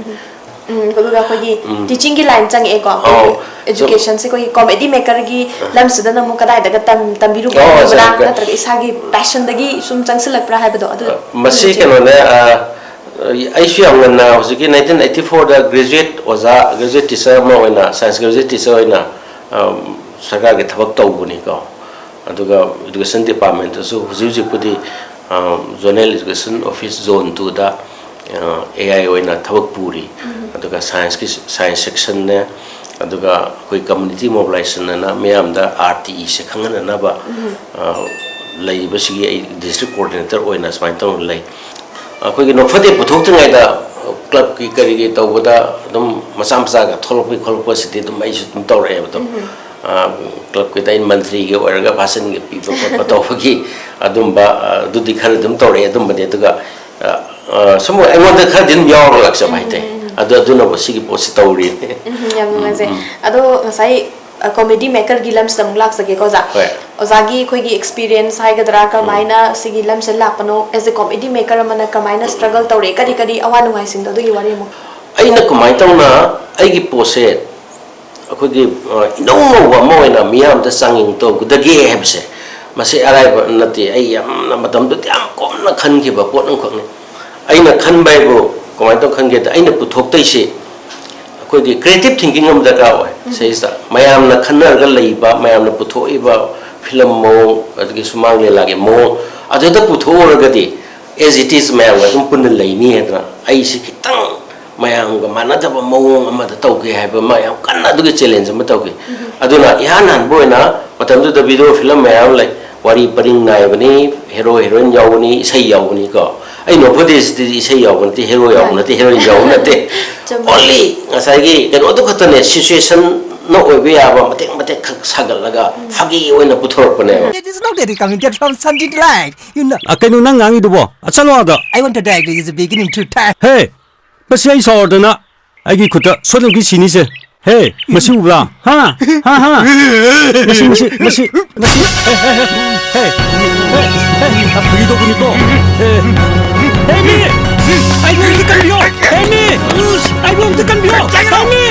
ꯎꯝ, ꯑꯗꯨꯒ ꯑꯩꯈꯣꯏꯒꯤ ꯎꯝ꯫ ꯇꯤꯆꯤꯡꯒꯤ ꯂꯥꯏꯟ ꯆꯪꯉꯛꯑꯦꯀꯣ꯫ ꯑꯧ꯫ ꯑꯩꯈꯣꯏꯒꯤ ꯑꯦꯖꯨꯀꯦꯁꯟꯁꯦ ꯑꯩꯈꯣꯏꯒꯤ ꯀꯣꯃꯦꯗꯤ ꯃꯦꯀꯔꯒꯤ ꯑ꯫ ꯂꯝꯁꯤꯗꯅ ꯑꯃꯨꯛ ꯀꯗꯥꯏꯗꯒ ꯇꯝ-, ꯇꯝꯕꯤꯔꯨꯒꯦ ꯑꯣ, ꯍꯥꯏꯕ꯭ꯔꯥ? ꯑꯠꯆꯥ, ꯑꯠꯆꯥ꯫ ꯅꯠꯇ꯭ꯔꯒ ꯏꯁꯥꯒꯤ ꯄꯦꯁꯟꯗꯒꯤ ꯁꯨꯝ ꯆꯪꯁꯤꯜꯂꯛꯄ꯭ꯔꯥ ꯍꯥꯏꯕꯗꯣ? ꯑꯗꯨ ꯑ, ꯃꯁꯤ ꯍꯪꯖꯒꯦ꯫ ꯀꯩꯅꯣꯅꯦ, ꯑ, ꯑꯩꯁꯨ ꯌꯥꯝ ꯉꯟꯅ ꯍꯧꯖꯤꯛꯀꯤ ꯅꯥꯏꯟꯇꯤꯟ ꯑꯩꯠꯇꯤ ꯐꯣꯔꯗ ꯒ꯭ꯔꯦꯖꯨꯑꯦꯠ ꯑꯣꯖꯥ, ꯒ꯭ꯔꯦꯖꯨꯑꯦꯠ ꯇꯤꯆꯔ ꯑꯃ ꯑꯣꯏꯅ, ꯁꯥꯏꯟꯁ ꯒ꯭ꯔꯦꯖꯨꯑꯦꯠ ꯇꯤꯆꯔ ꯑꯣꯏꯅ, ꯑ, ꯁꯔꯀꯥꯔꯒꯤ ꯊꯕꯛ ꯇꯧꯕꯅꯤꯀꯣ꯫ ꯑꯗꯨꯒ ꯏꯗꯨꯀꯦꯁꯟ ꯗꯤꯄꯥꯔꯠꯃꯦꯟꯇꯁꯨ ꯍꯧꯖꯤꯛ ꯍꯧꯖꯤꯛꯄꯨꯗꯤ, ꯑ, ꯖꯣꯅꯦꯜ ꯏꯗꯨꯀꯦꯁꯟ ꯑꯣꯐꯤꯁ ꯖꯣꯟ ꯇꯨꯗ, ꯑ, ꯑꯦ ꯑꯥꯏ ꯑꯣꯏꯅ ꯊꯕꯛ ꯄꯨꯔꯤ꯫ ꯎꯝ꯫ ꯑꯗꯨꯒ ꯁꯥꯏꯟꯁꯀꯤ, ꯁꯥꯏꯟꯁ ꯁꯦꯛꯁꯟꯅꯦ, ꯑꯗꯨꯒ ꯑꯩꯈꯣꯏ community mobilization ꯑꯅ ꯃꯤꯌꯥꯝꯗ R T E ꯁꯦ ꯈꯪꯍꯟꯅꯅꯕ, ꯑ, ꯂꯩꯔꯤꯕꯁꯤꯒꯤ ꯑꯩ district coordinator ꯑꯣꯏꯅ ꯁꯨꯃꯥꯏꯅ ꯇꯧꯅ ꯂꯩ꯫ ꯑꯩꯈꯣꯏꯒꯤ ꯅꯣꯛꯐꯗꯦ ꯄꯨꯊꯣꯛꯇ꯭ꯔꯤꯉꯩꯗ club ꯀꯤ ꯀꯔꯤꯒꯤ ꯇꯧꯕꯗ ꯑꯗꯨꯝ ꯃꯆꯥ ꯃꯆꯥꯒ ꯊꯣꯛꯂꯛꯄꯒꯤ ꯈꯣꯠꯂꯛꯄꯁꯤꯗꯤ ꯑꯗꯨꯝ ꯑꯩꯁꯨ ꯑꯗꯨꯝ ꯇꯧꯔꯛꯑꯦꯕ ꯑꯗꯨꯝ꯫ ꯎꯝ꯫ ꯑ, club ꯀꯤꯗ ꯑꯩꯅ ꯃꯟꯇ꯭ꯔꯤꯒꯤ ꯑꯣꯏꯔꯒ ꯚꯥꯁꯟꯒ ꯄꯤꯕ ꯈꯣꯠꯄ ꯇꯧꯕꯒꯤ ꯑꯗꯨꯝꯕ, ꯑ, ꯑꯗꯨꯗꯤ ꯈꯔ ꯑꯗꯨꯝ ꯇꯧꯔꯛꯑꯦ ꯑꯗꯨꯝꯕꯗꯤ꯫ ꯑꯗꯨꯒ, ꯑ, ꯑ, ꯁꯨꯝ ꯑꯩꯉꯣꯟꯗ ꯈꯔꯗꯤ ꯑꯗꯨꯝ ꯌꯥꯎꯔꯛꯂꯛꯆꯕ ꯎꯝ, ꯍꯥꯏꯇꯥꯏ꯫ ꯎꯝ, ꯎꯝ꯫ ꯑꯗꯨ, ꯑꯗꯨꯅꯕꯨ ꯁꯤꯒꯤ ꯄꯣꯠꯁꯤ ꯇꯧꯔꯤꯅꯦ꯫ ꯎꯝ, ꯌꯥꯝ ꯎꯝ, ꯅꯨꯡꯉꯥꯏꯖꯩ꯫ ꯎꯝ꯫ ꯑꯗꯣ ꯉꯁꯥꯏ, ꯑ, comedy maker ꯒꯤ ꯂꯝꯁꯤꯗ ꯑꯃꯨꯛ ꯂꯥꯛꯆꯒꯦꯀꯣ, ꯑꯣꯖꯥ꯫ ꯍꯣꯏ꯫ ꯑꯣꯖꯥꯒꯤ ꯑꯩꯈꯣꯏꯒꯤ experience ꯍꯥꯏꯒꯗ꯭ꯔꯥ, ꯎꯝ꯫ ꯀꯔꯝꯍꯥꯏꯅ ꯁꯤꯒꯤ ꯂꯝꯁꯤꯗ ꯂꯥꯛꯄꯅꯣ, as a comedy maker ꯑꯃꯅ ꯀꯃꯥꯏꯅ struggle ꯇꯧꯔꯦ, ꯀꯔꯤ ꯀꯔꯤ ꯑꯋꯥ ꯅꯨꯡꯉꯥꯏꯁꯤꯡꯗꯣ, ꯑꯗꯨꯒꯤ ꯋꯥꯔꯤ ꯑꯃꯨꯛ꯫ ꯑꯩꯅ ꯀꯃꯥꯏꯅ ꯇꯧꯅ ꯑꯩꯒꯤ ꯄꯣꯠꯁꯦ ꯑꯩꯈꯣꯏꯒꯤ, ꯑ, ꯏꯅꯧ ꯅꯧꯕ ꯑꯃ ꯑꯣꯏꯅ ꯃꯤꯌꯥꯝꯗ ꯆꯥꯡꯌꯦꯡ ꯇꯧꯒꯗꯒꯦ ꯍꯥꯏꯕꯁꯦ, ꯃꯁꯤ ꯑꯔꯥꯏꯕ ꯅꯠꯇꯦ꯫ ꯑꯩ ꯌꯥꯝꯅ ꯃꯇꯝꯗꯨꯗ ꯌꯥꯝ ꯀꯨꯞꯅ ꯈꯟꯈꯤꯕ ꯄꯣꯠ ꯑꯃꯈꯛꯅꯤ꯫ ꯑꯩꯅ ꯈꯟꯕ ꯍꯥꯏꯕꯨ ꯀꯃꯥꯏꯅ ꯇꯧ ꯈꯟꯒꯦꯗ, ꯑꯩꯅ ꯄꯨꯊꯣꯛꯇꯣꯏꯁꯤ ꯑꯩꯈꯣꯏꯒꯤ creative thinking ꯑꯃ ꯗꯔꯀꯥꯔ ꯑꯣꯏ꯫ ꯎꯝ꯫ ꯁꯤꯁꯤꯗ ꯃꯌꯥꯝꯅ ꯈꯟꯅꯔꯒ ꯂꯩꯕ, ꯃꯌꯥꯝꯅ ꯄꯨꯊꯣꯛꯏꯕ ꯐꯤꯂꯝ ꯃꯑꯣꯡ, ꯑꯗꯒꯤ ꯁꯨꯃꯥꯡ ꯂꯤꯂꯥꯒꯤ ꯃꯑꯣꯡ, ꯑꯗꯨꯗ ꯄꯨꯊꯣꯛꯎꯔꯒꯗꯤ as it is ꯃꯌꯥꯝꯒ ꯑꯗꯨꯝ ꯄꯨꯟꯅ ꯂꯩꯅꯤ ꯍꯥꯏꯗꯅ ꯑꯩꯁꯤ ꯈꯤꯇꯪ ꯃꯌꯥꯝꯒ ꯃꯥꯟꯅꯗꯕ ꯃꯑꯣꯡ ꯑꯃꯗ ꯇꯧꯒꯦ ꯍꯥꯏꯕ ꯑꯃ ꯌꯥꯝ ꯀꯟꯅ ꯑꯗꯨꯒꯤ challenge ꯑꯃ ꯇꯧꯈꯤ꯫ ꯎꯝ꯫ ꯑꯗꯨꯅ ꯏꯍꯥꯟ ꯍꯥꯟꯕ ꯑꯣꯏꯅ ꯃꯇꯝꯗꯨꯗ video ꯐꯤꯂꯝ ꯃꯌꯥꯝ ꯂꯩ, ꯋꯥꯔꯤ ꯄꯔꯤꯡ ꯅꯥꯏꯕꯅꯤ, hero heroine ꯌꯥꯎꯕꯅꯤ, ꯏꯁꯩ ꯌꯥꯎꯕꯅꯤꯀꯣ꯫ ꯑꯩ ꯅꯣꯛꯐꯗꯦꯁꯤꯗꯤ ꯏꯁꯩ ꯌꯥꯎꯕ ꯅꯠꯇꯦ, hero ꯌꯥꯎꯕ ꯃꯥꯅꯤ꯫ ꯅꯠꯇꯦ, heroine ꯌꯥꯎꯕ ꯅꯠꯇꯦ꯫ ꯆꯨꯝꯃꯦ꯫ Only ꯉꯁꯥꯏꯒꯤ ꯀꯩꯅꯣꯗꯨ ꯈꯛꯇꯅꯦ, situation ꯅ ꯑꯣꯏꯕ ꯌꯥꯕ ꯃꯇꯦꯛ ꯃꯇꯦꯛ ꯈꯛ ꯁꯥꯒꯠꯂꯒ ꯎꯝ꯫ ꯐꯥꯒꯤ ꯑꯣꯏꯅ ꯄꯨꯊꯣꯔꯛꯄꯅꯦꯕ꯫ It is not a recommended from Sanjit Lai, you know. ꯑ, ꯀꯩꯅꯣ ꯅꯪ ꯉꯥꯡꯉꯤꯗꯨꯕꯣ? ꯑ, ꯆꯠꯂꯣ ꯑꯥꯗ꯫ I want to die, it is beginning to die. ꯍꯦ! ꯃꯁꯤ ꯑꯩ ꯁꯥꯎꯔꯗꯅ ꯑꯩꯒꯤ ꯈꯨꯠꯇ ꯁꯣꯠꯂꯨꯈꯤ ꯁꯤꯅꯤꯁꯦ꯫ ꯍꯦ! ꯃꯁꯤ ꯎꯕ꯭ꯔꯥ? ꯍꯥ? ꯍꯥ, ꯍꯥ? ꯃꯁꯤ, ꯃꯁꯤ, ꯃꯁꯤ, ꯃꯁꯤ꯫ ꯍꯦ, ꯍꯦ, ꯍꯦ, ꯍꯦ, ꯍꯦ, ꯍꯦ, ꯐꯥꯒꯤ ꯇꯧꯕꯅꯤꯀꯣ꯫ ꯍꯦ, ꯍꯦ, ꯃꯤ! ꯑꯩꯕꯨ ꯑꯝꯇ ꯀꯟꯕꯤꯌꯣ! ꯍꯦ, ꯃꯤ! ꯑꯩꯕꯨ ꯑꯝꯇ ꯀꯟꯕꯤꯌꯣ! ꯍꯦ, ꯃꯤ!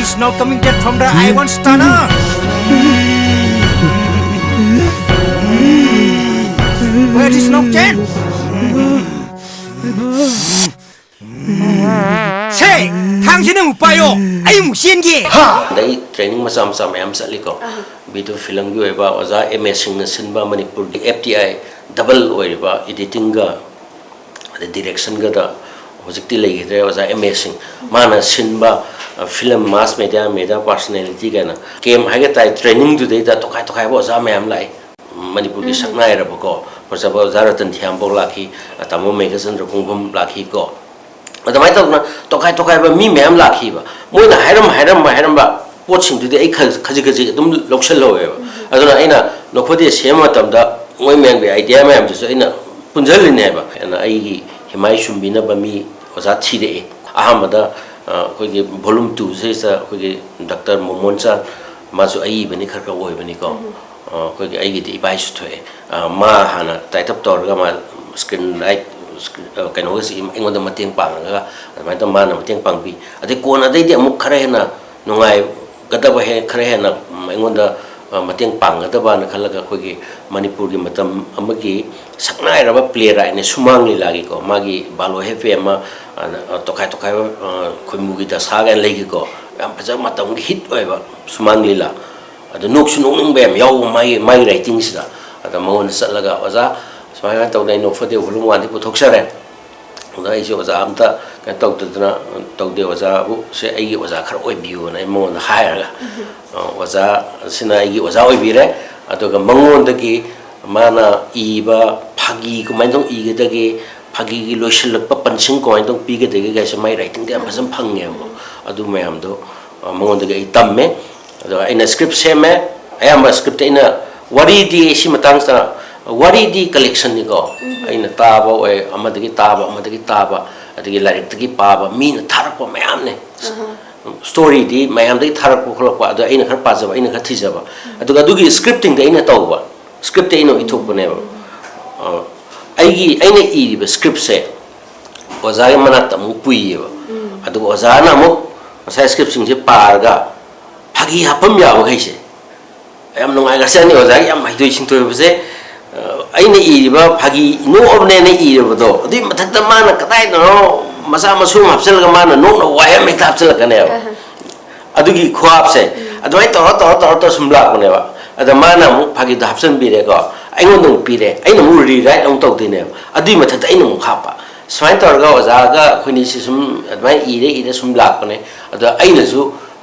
Smoke coming dead from the I one stunner. Where is smoke can? ꯁꯦ, ꯊꯥꯡꯁꯤꯅ ꯑꯃꯨꯛ ꯄꯥꯏꯌꯣ, ꯑꯩ ꯑꯃꯨꯛ ꯆꯦꯟꯒꯦ꯫ ꯑꯗꯩ ꯇ꯭ꯔꯦꯅꯤꯡ ꯃꯆꯥ ꯃꯆꯥ ꯃꯌꯥꯝ ꯆꯠꯂꯤꯀꯣ꯫ ꯕꯤꯗꯨ ꯐꯤꯂꯝꯒꯤ ꯑꯣꯏꯕ ꯑꯣꯖꯥ ꯑꯦꯝ ꯑꯦ ꯁꯤꯡꯅ ꯁꯤꯟꯕ ꯃꯅꯤꯄꯨꯔꯒꯤ ꯑꯦꯐ ꯇꯤ ꯑꯥꯏ ꯗꯕꯜ ꯑꯣꯏꯔꯤꯕ ꯏꯗꯤꯇꯤꯡꯒ ꯑꯗꯩ ꯗꯤꯔꯦꯛꯁꯟꯒꯗ ꯍꯧꯖꯤꯛꯇꯤ ꯂꯩꯈꯤꯗ꯭ꯔꯦ ꯑꯣꯖꯥ ꯑꯦꯝ ꯑꯦ ꯁꯤꯡ꯫ ꯃꯥꯅ ꯁꯤꯟꯕ, ꯑ, ꯐꯤꯂꯝ ꯃꯥꯁ ꯃꯦꯗꯤꯌꯥ, ꯃꯦꯗꯤꯌꯥ ꯄꯥꯔꯁꯣꯅꯦꯂꯤꯇꯤ ꯀꯥꯏꯅ ꯀꯦꯝ ꯍꯥꯏꯒ ꯇꯥꯏ, ꯇ꯭ꯔꯦꯅꯤꯡꯗꯨꯗꯩꯗ ꯇꯣꯈꯥꯏ ꯇꯣꯈꯥꯏꯕ ꯑꯣꯖꯥ ꯃꯌꯥꯝ ꯂꯥꯛꯏ꯫ ꯃꯅꯤꯄꯨꯔꯒꯤ ꯁꯛꯅꯥꯏꯔꯕꯀꯣ, ꯐꯖꯕ ꯑꯣꯖꯥ ꯔꯇꯟ ꯊꯤꯌꯥꯝꯕꯧ ꯂꯥꯛꯈꯤ, ꯇꯥꯃꯣ ꯃꯦꯘꯆꯟꯗ꯭ꯔ ꯈꯣꯡꯕꯝ ꯂꯥꯛꯈꯤꯀꯣ꯫ ꯑꯗꯨꯃꯥꯏꯅ ꯇꯧꯗꯅ ꯇꯣꯈꯥꯏ ꯇꯣꯈꯥꯏꯕ ꯃꯤ ꯃꯌꯥꯝ ꯂꯥꯛꯈꯤꯕ꯫ ꯃꯣꯏꯅ ꯍꯥꯏꯔꯝ-, ꯍꯥꯏꯔꯝꯕ, ꯍꯥꯏꯔꯝꯕ ꯄꯣꯠꯁꯤꯡꯗꯨꯗꯤ ꯑꯩ ꯈꯖꯤꯛ ꯈꯖꯤꯛ ꯈꯖꯤꯛ ꯑꯗꯨꯝ ꯂꯧꯁꯤꯜꯍꯧꯋꯦꯕ꯫ ꯑꯗꯨꯅ ꯑꯩꯅ ꯅꯣꯛꯐꯗꯦ ꯁꯦꯝꯕ ꯃꯇꯝꯗ ꯃꯣꯏ ꯃꯌꯥꯝꯒꯤ ꯑꯥꯏꯗꯤꯌꯥ ꯃꯌꯥꯝꯗꯨꯁꯨ ꯑꯩꯅ ꯄꯨꯟꯁꯤꯜꯂꯤꯅꯦꯕ꯫ ꯑꯗꯨꯅ ꯑꯩꯒꯤ ꯍꯤꯃꯥꯏ ꯁꯨꯝꯕꯤꯅꯕ ꯃꯤ ꯑꯣꯖꯥ ꯊꯤꯔꯛꯑꯦ꯫ ꯑꯍꯥꯟꯕꯗ, ꯑ, ꯑꯩꯈꯣꯏꯒꯤ volume two ꯁꯤꯗꯩꯁꯤꯗ ꯑꯩꯈꯣꯏꯒꯤ ꯗꯥꯛꯇꯔ ꯃꯣꯃꯣꯟꯆꯥꯟ, ꯃꯥꯁꯨ ꯑꯏꯕꯅꯤ, ꯈꯔ ꯈꯔ ꯑꯣꯏꯕꯅꯤꯀꯣ꯫ ꯑ, ꯑꯩꯈꯣꯏꯒꯤ ꯑꯩꯒꯤꯗꯤ ꯏꯄꯥꯏꯁꯨ ꯊꯣꯛꯑꯦ꯫ ꯑ, ꯃꯥ ꯍꯥꯟꯅ ꯇꯥꯏꯠ ꯑꯞ ꯇꯧꯔꯒ ꯃꯥ ꯁ꯭ꯀ꯭ꯔꯤꯟ ꯂꯥꯏꯠ, ꯁ꯭ꯀ꯭ꯔꯤꯟ, ꯑ, ꯀꯩꯅꯣꯒꯁꯤ ꯑꯩꯉꯣꯟꯗ ꯃꯇꯦꯡ ꯄꯥꯡꯉꯒ ꯑꯗꯨꯃꯥꯏꯅ ꯇꯧꯔ ꯃꯥꯅ ꯃꯇꯦꯡ ꯄꯥꯡꯕꯤ꯫ ꯑꯗꯩ ꯀꯣꯟꯅꯗꯩꯗꯤ ꯑꯃꯨꯛ ꯈꯔ ꯍꯦꯟꯅ ꯅꯨꯡꯉꯥꯏꯒꯗꯕ, ꯍꯦ-, ꯈꯔ ꯍꯦꯟꯅ, ꯎꯝ, ꯑꯩꯉꯣꯟꯗ, ꯑ, ꯃꯇꯦꯡ ꯄꯥꯡꯒꯗꯕꯅ ꯈꯜꯂꯒ ꯑꯩꯈꯣꯏꯒꯤ ꯃꯅꯤꯄꯨꯔꯒꯤ ꯃꯇꯝ ꯑꯃꯒꯤ ꯁꯛꯅꯥꯏꯔꯕ ꯄ꯭ꯂꯦ ꯔꯥꯏꯠꯅꯦ ꯁꯨꯃꯥꯡ ꯂꯤꯂꯥꯒꯤꯀꯣ, ꯃꯥꯒꯤ ꯕꯥꯂꯣ ꯍꯦꯞꯄꯤ ꯑꯃ, ꯑ, ꯇꯣꯈꯥꯏ ꯇꯣꯈꯥꯏꯕ, ꯑ, ꯈꯣꯏꯃꯨꯒꯤ ꯗꯁꯥ ꯀꯥꯏꯅ ꯂꯩꯈꯤꯀꯣ꯫ ꯌꯥꯝ ꯐꯖꯕ ꯃꯇꯝꯒꯤ ꯍꯤꯠ ꯑꯣꯏꯕ ꯁꯨꯃꯥꯡ ꯂꯤꯂꯥ꯫ ꯑꯗꯣ ꯅꯣꯛꯁꯨ ꯅꯣꯛꯅꯤꯡꯕ ꯌꯥꯝ ꯌꯥꯎꯕ ꯃꯥꯒꯤ, ꯃꯥꯒꯤ ꯔꯥꯏꯇꯤꯡꯁꯤꯗ꯫ ꯑꯗ ꯃꯉꯣꯟꯗ ꯆꯠꯂꯒ, "ꯑꯣꯖꯥ, ꯁꯨꯃꯥꯏꯅ ꯇꯧꯗꯅ ꯑꯩ ꯅꯣꯛꯐꯗꯦ volume one ꯗꯤ ꯄꯨꯊꯣꯛꯆꯔꯦ꯫ ꯑꯗ ꯑꯩꯁꯦ ꯑꯣꯖꯥ ꯑꯝꯇ ꯀꯩꯅꯣ ꯇꯧꯗꯗꯅ, ꯇꯧꯗꯦ, ꯑꯣꯖꯥꯕꯨ ꯁꯦ ꯑꯩꯒꯤ ꯑꯣꯖꯥ ꯈꯔ ꯑꯣꯏꯕꯤꯌꯨꯅ" ꯑꯩ ꯃꯉꯣꯟꯗ ꯍꯥꯏꯔꯒ, ꯑ, ꯑꯣꯖꯥꯁꯤꯅ ꯑꯩꯒꯤ ꯑꯣꯖꯥ ꯑꯣꯏꯕꯤꯔꯦ꯫ ꯑꯗꯨꯒ ꯃꯉꯣꯟꯗꯒꯤ ꯃꯥꯅ ꯏꯕ ꯐꯥꯒꯤ ꯀꯃꯥꯏꯅ ꯇꯧ ꯏꯒꯗꯒꯦ, ꯐꯥꯒꯤꯒꯤ ꯂꯣꯏꯁꯤꯜꯂꯛꯄ ꯄꯟꯁꯤꯡ ꯀꯃꯥꯏꯅ ꯇꯧ ꯄꯤꯒꯗꯒꯦ ꯀꯥꯏꯁꯦ ꯃꯥꯏ ꯔꯥꯏꯇꯤꯡꯗ ꯌꯥꯝ ꯐꯖꯅ ꯐꯪꯉꯦꯕꯀꯣ꯫ ꯑꯗꯨ ꯃꯌꯥꯝꯗꯣ, ꯑ, ꯃꯉꯣꯟꯗꯒꯤ ꯑꯩ ꯇꯝꯃꯦ꯫ ꯑꯗꯣ ꯑꯩꯅ ꯁ꯭ꯀ꯭ꯔꯤꯞ ꯁꯦꯝꯃꯦ꯫ ꯑꯌꯥꯝꯕ ꯁ꯭ꯀ꯭ꯔꯤꯞꯇ ꯑꯩꯅ, ꯋꯥꯔꯤꯗꯤ ꯁꯤ ꯃꯇꯥꯡꯁꯤꯗ, ꯋꯥꯔꯤꯗꯤ ꯀꯂꯦꯛꯁꯟꯅꯤꯀꯣ꯫ ꯑꯩꯅ ꯇꯥꯕ ꯑꯣꯏ, ꯑꯃꯗꯒꯤ ꯇꯥꯕ, ꯑꯃꯗꯒꯤ ꯇꯥꯕ, ꯑꯗꯒꯤ ꯂꯥꯏꯔꯤꯛꯇꯒꯤ ꯄꯥꯕ, ꯃꯤꯅ ꯊꯥꯔꯛꯄ ꯃꯌꯥꯝꯅꯦ꯫ ꯁ꯭ꯇꯣꯔꯤꯗꯤ ꯃꯌꯥꯝꯗꯒꯤ ꯊꯥꯔꯛꯄ ꯈꯣꯠꯂꯛꯄ, ꯑꯗꯣ ꯑꯩꯅ ꯈꯔ ꯄꯥꯖꯕ, ꯑꯩꯅ ꯈꯔ ꯊꯤꯖꯕ꯫ ꯑꯗꯨꯒ ꯑꯗꯨꯒꯤ ꯁ꯭ꯀ꯭ꯔꯤꯞꯇꯤꯡꯗꯤ ꯑꯩꯅ ꯇꯧꯕ꯫ ꯁ꯭ꯀ꯭ꯔꯤꯞꯇꯤ ꯑꯩꯅ ꯏꯊꯣꯛꯄꯅꯦꯕ꯫ ꯑ, ꯑꯩꯒꯤ, ꯑꯩꯅ ꯏꯔꯤꯕ ꯁ꯭ꯀ꯭ꯔꯤꯞꯁꯦ ꯑꯣꯖꯥꯒꯤ ꯃꯅꯥꯛꯇ ꯑꯃꯨꯛ ꯄꯨꯏꯌꯦꯕ꯫ ꯑꯗꯨꯒ ꯑꯣꯖꯥꯅ ꯑꯃꯨꯛ ꯉꯁꯥꯏ ꯁ꯭ꯀ꯭ꯔꯤꯞꯁꯤꯡꯁꯦ ꯄꯥꯔꯒ ꯐꯥꯒꯤ ꯍꯥꯞꯐꯝ ꯌꯥꯕꯈꯩꯁꯦ ꯌꯥꯝ ꯅꯨꯡꯉꯥꯏꯈ꯭ꯔꯖꯥꯠꯅꯤ꯫ ꯑꯣꯖꯥꯒꯤ ꯌꯥꯝ ꯍꯩꯊꯣꯏ ꯁꯤꯡꯊꯣꯏꯕꯁꯦ, ꯑ, ꯑꯩꯅ ꯏꯔꯤꯕ ꯐꯥꯒꯤ ꯅꯣꯛꯑꯕꯅꯦꯅ ꯏꯔꯕꯗꯣ, ꯑꯗꯨꯒꯤ ꯃꯊꯛꯇ ꯃꯥꯅ ꯀꯗꯥꯏꯗꯅꯣ ꯃꯆꯥ ꯃꯁꯨ ꯑꯃ ꯍꯥꯞꯆꯤꯜꯂꯒ ꯃꯥꯅ ꯅꯣꯛꯅ ꯋꯥꯍꯩ ꯑꯃ ꯍꯦꯛꯇ ꯍꯥꯞꯆꯤꯜꯂꯛꯀꯅꯦꯕ꯫ ꯑꯍ꯫ ꯑꯗꯨꯒꯤ ꯈꯨꯍꯥꯞꯁꯦ, ꯎꯝ꯫ ꯑꯗꯨꯃꯥꯏꯅ ꯇꯧꯔ, ꯇꯧꯔ, ꯇꯧꯔ, ꯇꯧꯔ ꯁꯨꯝ ꯂꯥꯛꯄꯅꯦꯕ꯫ ꯑꯗ ꯃꯥꯅ ꯑꯃꯨꯛ ꯐꯥꯒꯤꯗꯣ ꯍꯥꯞꯆꯤꯟꯕꯤꯔꯦꯀꯣ, ꯑꯩꯉꯣꯟꯗ ꯑꯃꯨꯛ ꯄꯤꯔꯦ, ꯑꯩꯅ ꯑꯃꯨꯛ ꯔꯤꯔꯥꯏꯠ ꯑꯃꯨꯛ ꯇꯧꯗꯣꯏꯅꯦꯕ꯫ ꯑꯗꯨꯒꯤ ꯃꯊꯛꯇ ꯑꯩꯅ ꯑꯃꯨꯛ ꯍꯥꯞꯄ꯫ ꯁꯨꯃꯥꯏꯅ ꯇꯧꯔꯒ ꯑꯣꯖꯥꯒ ꯑꯩꯈꯣꯏꯅꯤꯁꯤ ꯁꯨꯝ ꯑꯗꯨꯃꯥꯏꯅ ꯏꯔꯦ, ꯏꯔꯦ ꯁꯨꯝ ꯂꯥꯛꯄꯅꯦ꯫ ꯑꯗ ꯑꯩꯅꯁꯨ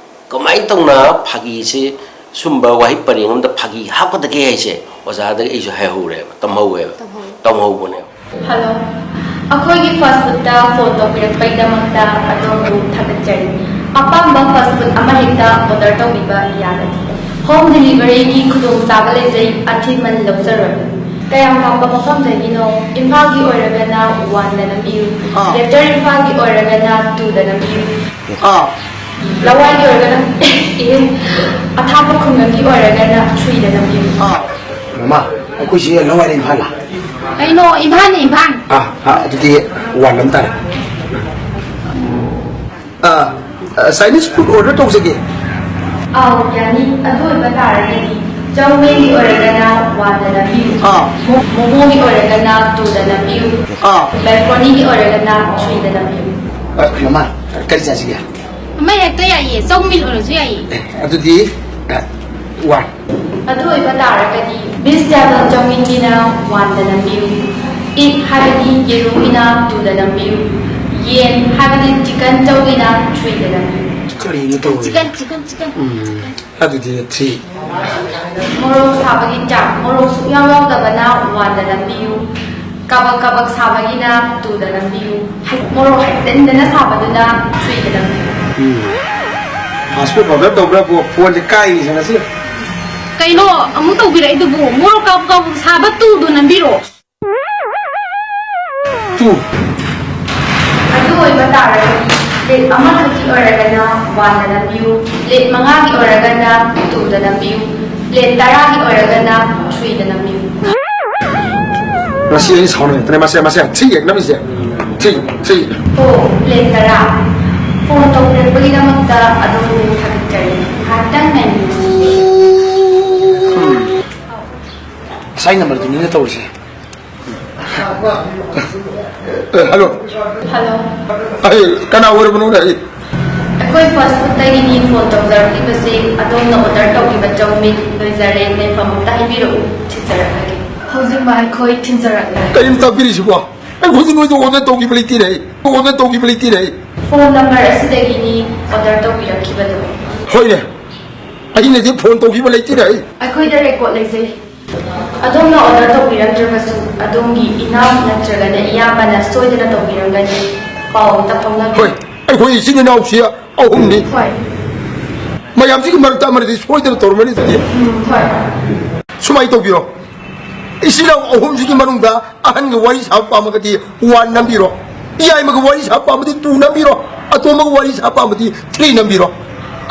ꯀꯃꯥꯏꯅ ꯇꯧꯅ ꯐꯥꯒꯤꯁꯤ, ꯁꯨꯝꯕ ꯋꯥꯍꯩ ꯄꯔꯦꯡ ꯑꯃꯗ ꯐꯥꯒꯤ ꯍꯥꯞꯀꯗꯒꯦ ꯍꯥꯏꯁꯦ ꯑꯣꯖꯥꯗꯒꯤ ꯑꯩꯁꯨ ꯍꯥꯏꯍꯧꯔꯦꯕ, ꯇꯝꯍꯧꯋꯦꯕ, ꯇꯝꯍꯧ꯫ ꯇꯝꯍꯧꯕꯅꯦꯕ꯫ ꯍꯜꯂꯣ, ꯑꯩꯈꯣꯏꯒꯤ ꯐꯥꯁ ꯐꯨꯗꯇ ꯐꯣꯟ ꯇꯧꯕꯤꯔꯛꯄꯒꯤꯗꯃꯛꯇ ꯑꯗꯣꯝꯕꯨ ꯊꯥꯒꯠꯆꯔꯤ꯫ ꯑꯄꯥꯝꯕ ꯐꯥꯁ ꯐꯨꯗ ꯑꯃꯍꯦꯛꯇ ꯑꯣꯔꯗꯔ ꯇꯧꯕꯤꯕ ꯌꯥꯒꯅꯤ꯫ ꯍꯣꯝ ꯗꯦꯂꯤꯚꯔꯤꯒꯤ ꯈꯨꯗꯣꯡꯆꯥꯕ ꯂꯩꯖꯩ, ꯑꯊꯤꯡꯕ ꯂꯧꯖꯔꯣꯏ꯫ ꯀꯌꯥꯝ ꯂꯥꯞꯄ ꯃꯐꯝꯗꯒꯤꯅꯣ? ꯏꯝꯐꯥꯜꯒꯤ ꯑꯣꯏꯔꯒꯅ ꯋꯥꯟꯗ ꯅꯝꯕꯤꯌꯨ꯫ ꯑꯥ꯫ ꯒ꯭ꯔꯦꯇꯔ ꯏꯝꯐꯥꯜꯒꯤ ꯑꯣꯏꯔꯒꯅ ꯇꯨꯗ ꯅꯝꯕꯤꯌꯨ꯫ ꯑꯥ꯫ ꯂꯋꯥꯏꯒꯤ ꯑꯣꯏꯔꯒꯅ, ꯑꯦ, ꯑꯊꯥꯞꯄ ꯈꯨꯡꯒꯪꯒꯤ ꯑꯣꯏꯔꯒꯅ ꯊ꯭ꯔꯤꯗ ꯅꯝꯕꯤꯌꯨ꯫ ꯑꯥ꯫ ꯃꯃꯥ, ꯑꯩꯈꯣꯏꯁꯤ ꯂꯋꯥꯏꯗ ꯏꯝꯐꯥꯜꯂ? ꯀꯩꯅꯣ, ꯏꯝꯐꯥꯜꯅꯤ, ꯏꯝꯐꯥꯜ꯫ ꯑꯥ, ꯑꯥ, ꯑꯗꯨꯗꯤ ꯋꯥꯟ ꯑꯃ ꯇꯥꯔꯦ꯫ ꯑꯥ, ꯑꯥ, ꯆꯥꯏꯅꯤꯁ ꯐꯨꯗ ꯑꯣꯔꯗꯔ ꯇꯧꯖꯒꯦ꯫ ꯑꯥꯎ, ꯌꯥꯅꯤ꯫ ꯑꯗꯨ ꯑꯣꯏꯕ ꯇꯥꯔꯒꯗꯤ ꯆꯧꯃꯦꯟꯒꯤ ꯑꯣꯏꯔꯒꯅ ꯋꯥꯟꯗ ꯅꯝꯕꯤꯌꯨ꯫ ꯑꯥ꯫ ꯃꯣ-, ꯃꯣꯃꯣꯒꯤ ꯑꯣꯏꯔꯒꯅ ꯇꯨꯗ ꯅꯝꯕꯤꯌꯨ꯫ ꯑꯥ꯫ ꯃꯦꯀ꯭ꯔꯣꯅꯤꯒꯤ ꯑꯣꯏꯔꯒꯅ ꯊ꯭ꯔꯤꯗ ꯅꯝꯕꯤꯌꯨ꯫ ꯑ, ꯃꯃꯥ, ꯀꯔꯤ ꯆꯥꯁꯤꯒꯦ? ꯑꯃ ꯍꯦꯛꯇ ꯌꯥꯏꯌꯦ, ꯆꯧꯃꯤꯟ ꯑꯣꯏꯔꯁꯨ ꯌꯥꯏꯌꯦ꯫ ꯑꯦ, ꯑꯗꯨꯗꯤ, ꯑ, ꯋꯥꯟ꯫ ꯑꯗꯨ ꯑꯣꯏꯕ ꯇꯥꯔꯒꯗꯤ ꯕꯤꯁ ꯇꯦꯕꯜ ꯆꯧꯃꯤꯟꯒꯤꯅ ꯋꯥꯟꯗ ꯅꯝꯕꯤꯌꯨ, ꯏꯒ ꯍꯥꯏꯕꯗꯤ ꯌꯦꯔꯨꯝꯒꯤꯅ ꯇꯨꯗ ꯅꯝꯕꯤꯌꯨ, ꯌꯦꯟ ꯍꯥꯏꯕꯗꯤ ꯆꯤꯀꯟ ꯆꯧꯒꯤꯅ ꯊ꯭ꯔꯤꯗ ꯅꯝꯕꯤꯌꯨ꯫ ꯀꯔꯤꯅꯣ ꯇꯧꯔꯤꯁꯦ? Chicken, chicken, chicken. ꯎꯝ, ꯑꯗꯨꯗꯤ ꯊ꯭ꯔꯤ꯫ ꯃꯣꯔꯣꯛ ꯁꯥꯕꯒꯤ ꯆꯥꯡ, ꯃꯣꯔꯣꯛ ꯁꯨꯛꯌꯥꯎ ꯌꯥꯎꯗꯕꯅ ꯋꯥꯟꯗ ꯅꯝꯕꯤꯌꯨ, ꯀꯕꯛ ꯀꯕꯛ ꯁꯥꯕꯒꯤꯅ ꯇꯨꯗ ꯅꯝꯕꯤꯌꯨ꯫ ꯍꯩ-, ꯃꯣꯔꯣꯛ ꯍꯩꯖꯤꯟꯗꯅ ꯁꯥꯕꯗꯨꯅ ꯊ꯭ꯔꯤꯗ ꯅꯝꯕꯤꯌꯨ꯫ ꯎꯝ꯫ ꯐꯥꯁ ꯐꯨꯗ ꯑꯣꯔꯗꯔ ꯇꯧꯕ꯭ꯔꯥꯕꯨ ꯐꯣꯟꯁꯦ ꯀꯥꯏꯅꯤꯁꯦ ꯉꯁꯤ꯫ ꯀꯩꯅꯣ ꯑꯃꯨꯛ ꯇꯧꯕꯤꯔꯛꯏꯗꯨꯕꯨ? ꯃꯣꯔꯣꯛ ꯀꯥꯕꯨ ꯀꯥꯕꯨ ꯁꯥꯕ ꯇꯨꯗꯣ ꯅꯝꯕꯤꯔꯣ꯫ ꯇꯨ꯫ ꯑꯗꯨ ꯑꯣꯏꯕ ꯇꯥꯔꯒꯗꯤ ꯄ꯭ꯂꯦꯠ ꯑꯃꯈꯛꯀꯤ ꯑꯣꯏꯔꯒꯅ ꯋꯥꯟꯗ ꯅꯝꯕꯤꯌꯨ, ꯄ꯭ꯂꯦꯠ ꯃꯉꯥꯒꯤ ꯑꯣꯏꯔꯒꯅ ꯇꯨꯗ ꯅꯝꯕꯤꯌꯨ, ꯄ꯭ꯂꯦꯠ ꯇꯔꯥꯒꯤ ꯑꯣꯏꯔꯒꯅ ꯊ꯭ꯔꯤꯗ ꯅꯝꯕꯤꯌꯨ꯫ ꯉꯁꯤ ꯑꯩ ꯁꯥꯎꯅꯤꯡꯉꯛꯇ꯭ꯔꯦ꯫ ꯃꯁꯦ, ꯃꯁꯦ, ꯊ꯭ꯔꯤ ꯌꯦꯛꯅꯕꯤꯁꯦ꯫ Three, three. ꯑꯣ, ꯄ꯭ꯂꯦꯠ ꯇꯔꯥ꯫ ꯐꯣꯟ ꯇꯧꯕꯤꯔꯛꯄꯒꯤꯗꯃꯛꯇ ꯑꯗꯣꯝꯕꯨ ꯊꯥꯒꯠꯆꯔꯤ꯫ ꯉꯥꯏꯍꯥꯛꯇꯪ ꯉꯥꯏꯕꯤꯌꯨ꯫ ꯉꯁꯥꯏ ꯅꯝꯕꯔꯗꯨꯅꯤꯅ ꯇꯧꯔꯤꯁꯦ꯫ ꯑꯦ, ꯍꯜꯂꯣ꯫ ꯍꯜꯂꯣ꯫ ꯑꯩ ꯀꯅꯥ ꯑꯣꯏꯔꯕꯅꯣꯅꯦ? ꯑꯩ ꯑꯩꯈꯣꯏ ꯐꯥꯁ ꯐꯨꯗꯇꯒꯤꯅꯤ꯫ ꯐꯣꯟ ꯇꯧꯖꯔꯛꯂꯤꯕꯁꯤ ꯑꯗꯣꯝꯅ ꯑꯣꯔꯗꯔ ꯇꯧꯈꯤꯕ ꯆꯧꯃꯤꯟ ꯂꯣꯏꯖꯔꯦ꯫ ꯂꯩꯐꯝ ꯑꯝꯇ ꯍꯥꯏꯕꯤꯔꯛꯎ, ꯊꯤꯟꯖꯔꯛꯂꯒꯦ꯫ ꯍꯧꯖꯤꯛꯃꯛ ꯑꯩꯈꯣꯏ ꯊꯤꯟꯖꯔꯛꯂꯦ꯫ ꯀꯔꯤꯅꯣ ꯇꯥꯛꯄꯤꯔꯤꯁꯤꯕꯣ? ꯑꯩꯈꯣꯏꯗꯤ ꯅꯣꯏꯗ ꯑꯣꯔꯗꯔ ꯇꯧꯈꯤꯕ ꯂꯩꯇꯦꯅꯦ꯫ ꯑꯣꯔꯗꯔ ꯇꯧꯈꯤꯕ ꯂꯩꯇꯦꯅꯦ꯫ ꯐꯣꯟ ꯅꯝꯕꯔ ꯑꯁꯤꯗꯒꯤꯅꯤ ꯑꯣꯔꯗꯔ ꯇꯧꯕꯤꯔꯛꯈꯤꯕꯗꯨ꯫ ꯍꯣꯏꯅꯦ, ꯑꯩꯅꯗꯤ ꯐꯣꯟ ꯇꯧꯈꯤꯕ ꯂꯩꯇꯦꯅꯦ꯫ ꯑꯩꯈꯣꯏꯗ ꯔꯦꯀꯣꯔꯗ ꯂꯩꯖꯩ꯫ ꯑꯗꯣꯝꯅ ꯑꯣꯔꯗꯔ ꯇꯧꯕꯤꯔꯛꯇ꯭ꯔꯕꯁꯨ ꯑꯗꯣꯝꯒꯤ ꯏꯅꯥꯎ ꯅꯠꯇ꯭ꯔꯒꯅ ꯏꯌꯥꯝꯕꯅ ꯁꯣꯏꯗꯅ ꯇꯧꯕꯤꯔꯝꯒꯅꯤ꯫ ꯄꯥꯎ ꯑꯝꯇ ꯐꯥꯎꯅꯕꯤꯌꯨ꯫ ꯍꯣꯏ, ꯑꯩꯈꯣꯏ ꯏꯆꯤꯟ ꯏꯅꯥꯎꯁꯤ ꯑꯍꯨꯝꯅꯤ꯫ ꯍꯣꯏ꯫ ꯃꯌꯥꯝꯁꯤꯒꯤ ꯃꯔꯛꯇ ꯑꯃꯅꯗꯤ ꯁꯣꯏꯗꯅ ꯇꯧꯔꯝꯒꯅꯤ ꯑꯗꯨꯗꯤ꯫ ꯎꯝ, ꯍꯣꯏ꯫ ꯁꯨꯃꯥꯏꯅ ꯇꯧꯕꯤꯔꯣ, ꯏꯆꯤꯟ ꯏꯅꯥꯎ ꯑꯍꯨꯝꯁꯤꯒꯤ ꯃꯅꯨꯡꯗ ꯑꯍꯟꯒ ꯋꯥꯔꯤ ꯁꯥꯕ ꯄꯥꯝꯃꯒꯗꯤ ꯋꯥꯟ ꯅꯝꯕꯤꯔꯣ, ꯏꯌꯥꯏꯃꯒ ꯋꯥꯔꯤ ꯁꯥꯕ ꯄꯥꯝꯃꯗꯤ ꯇꯨ ꯅꯝꯕꯤꯔꯣ, ꯑꯇꯣꯝꯕꯒ ꯋꯥꯔꯤ ꯁꯥꯕ ꯄꯥꯝꯃꯗꯤ ꯊ꯭ꯔꯤ ꯅꯝꯕꯤꯔꯣ꯫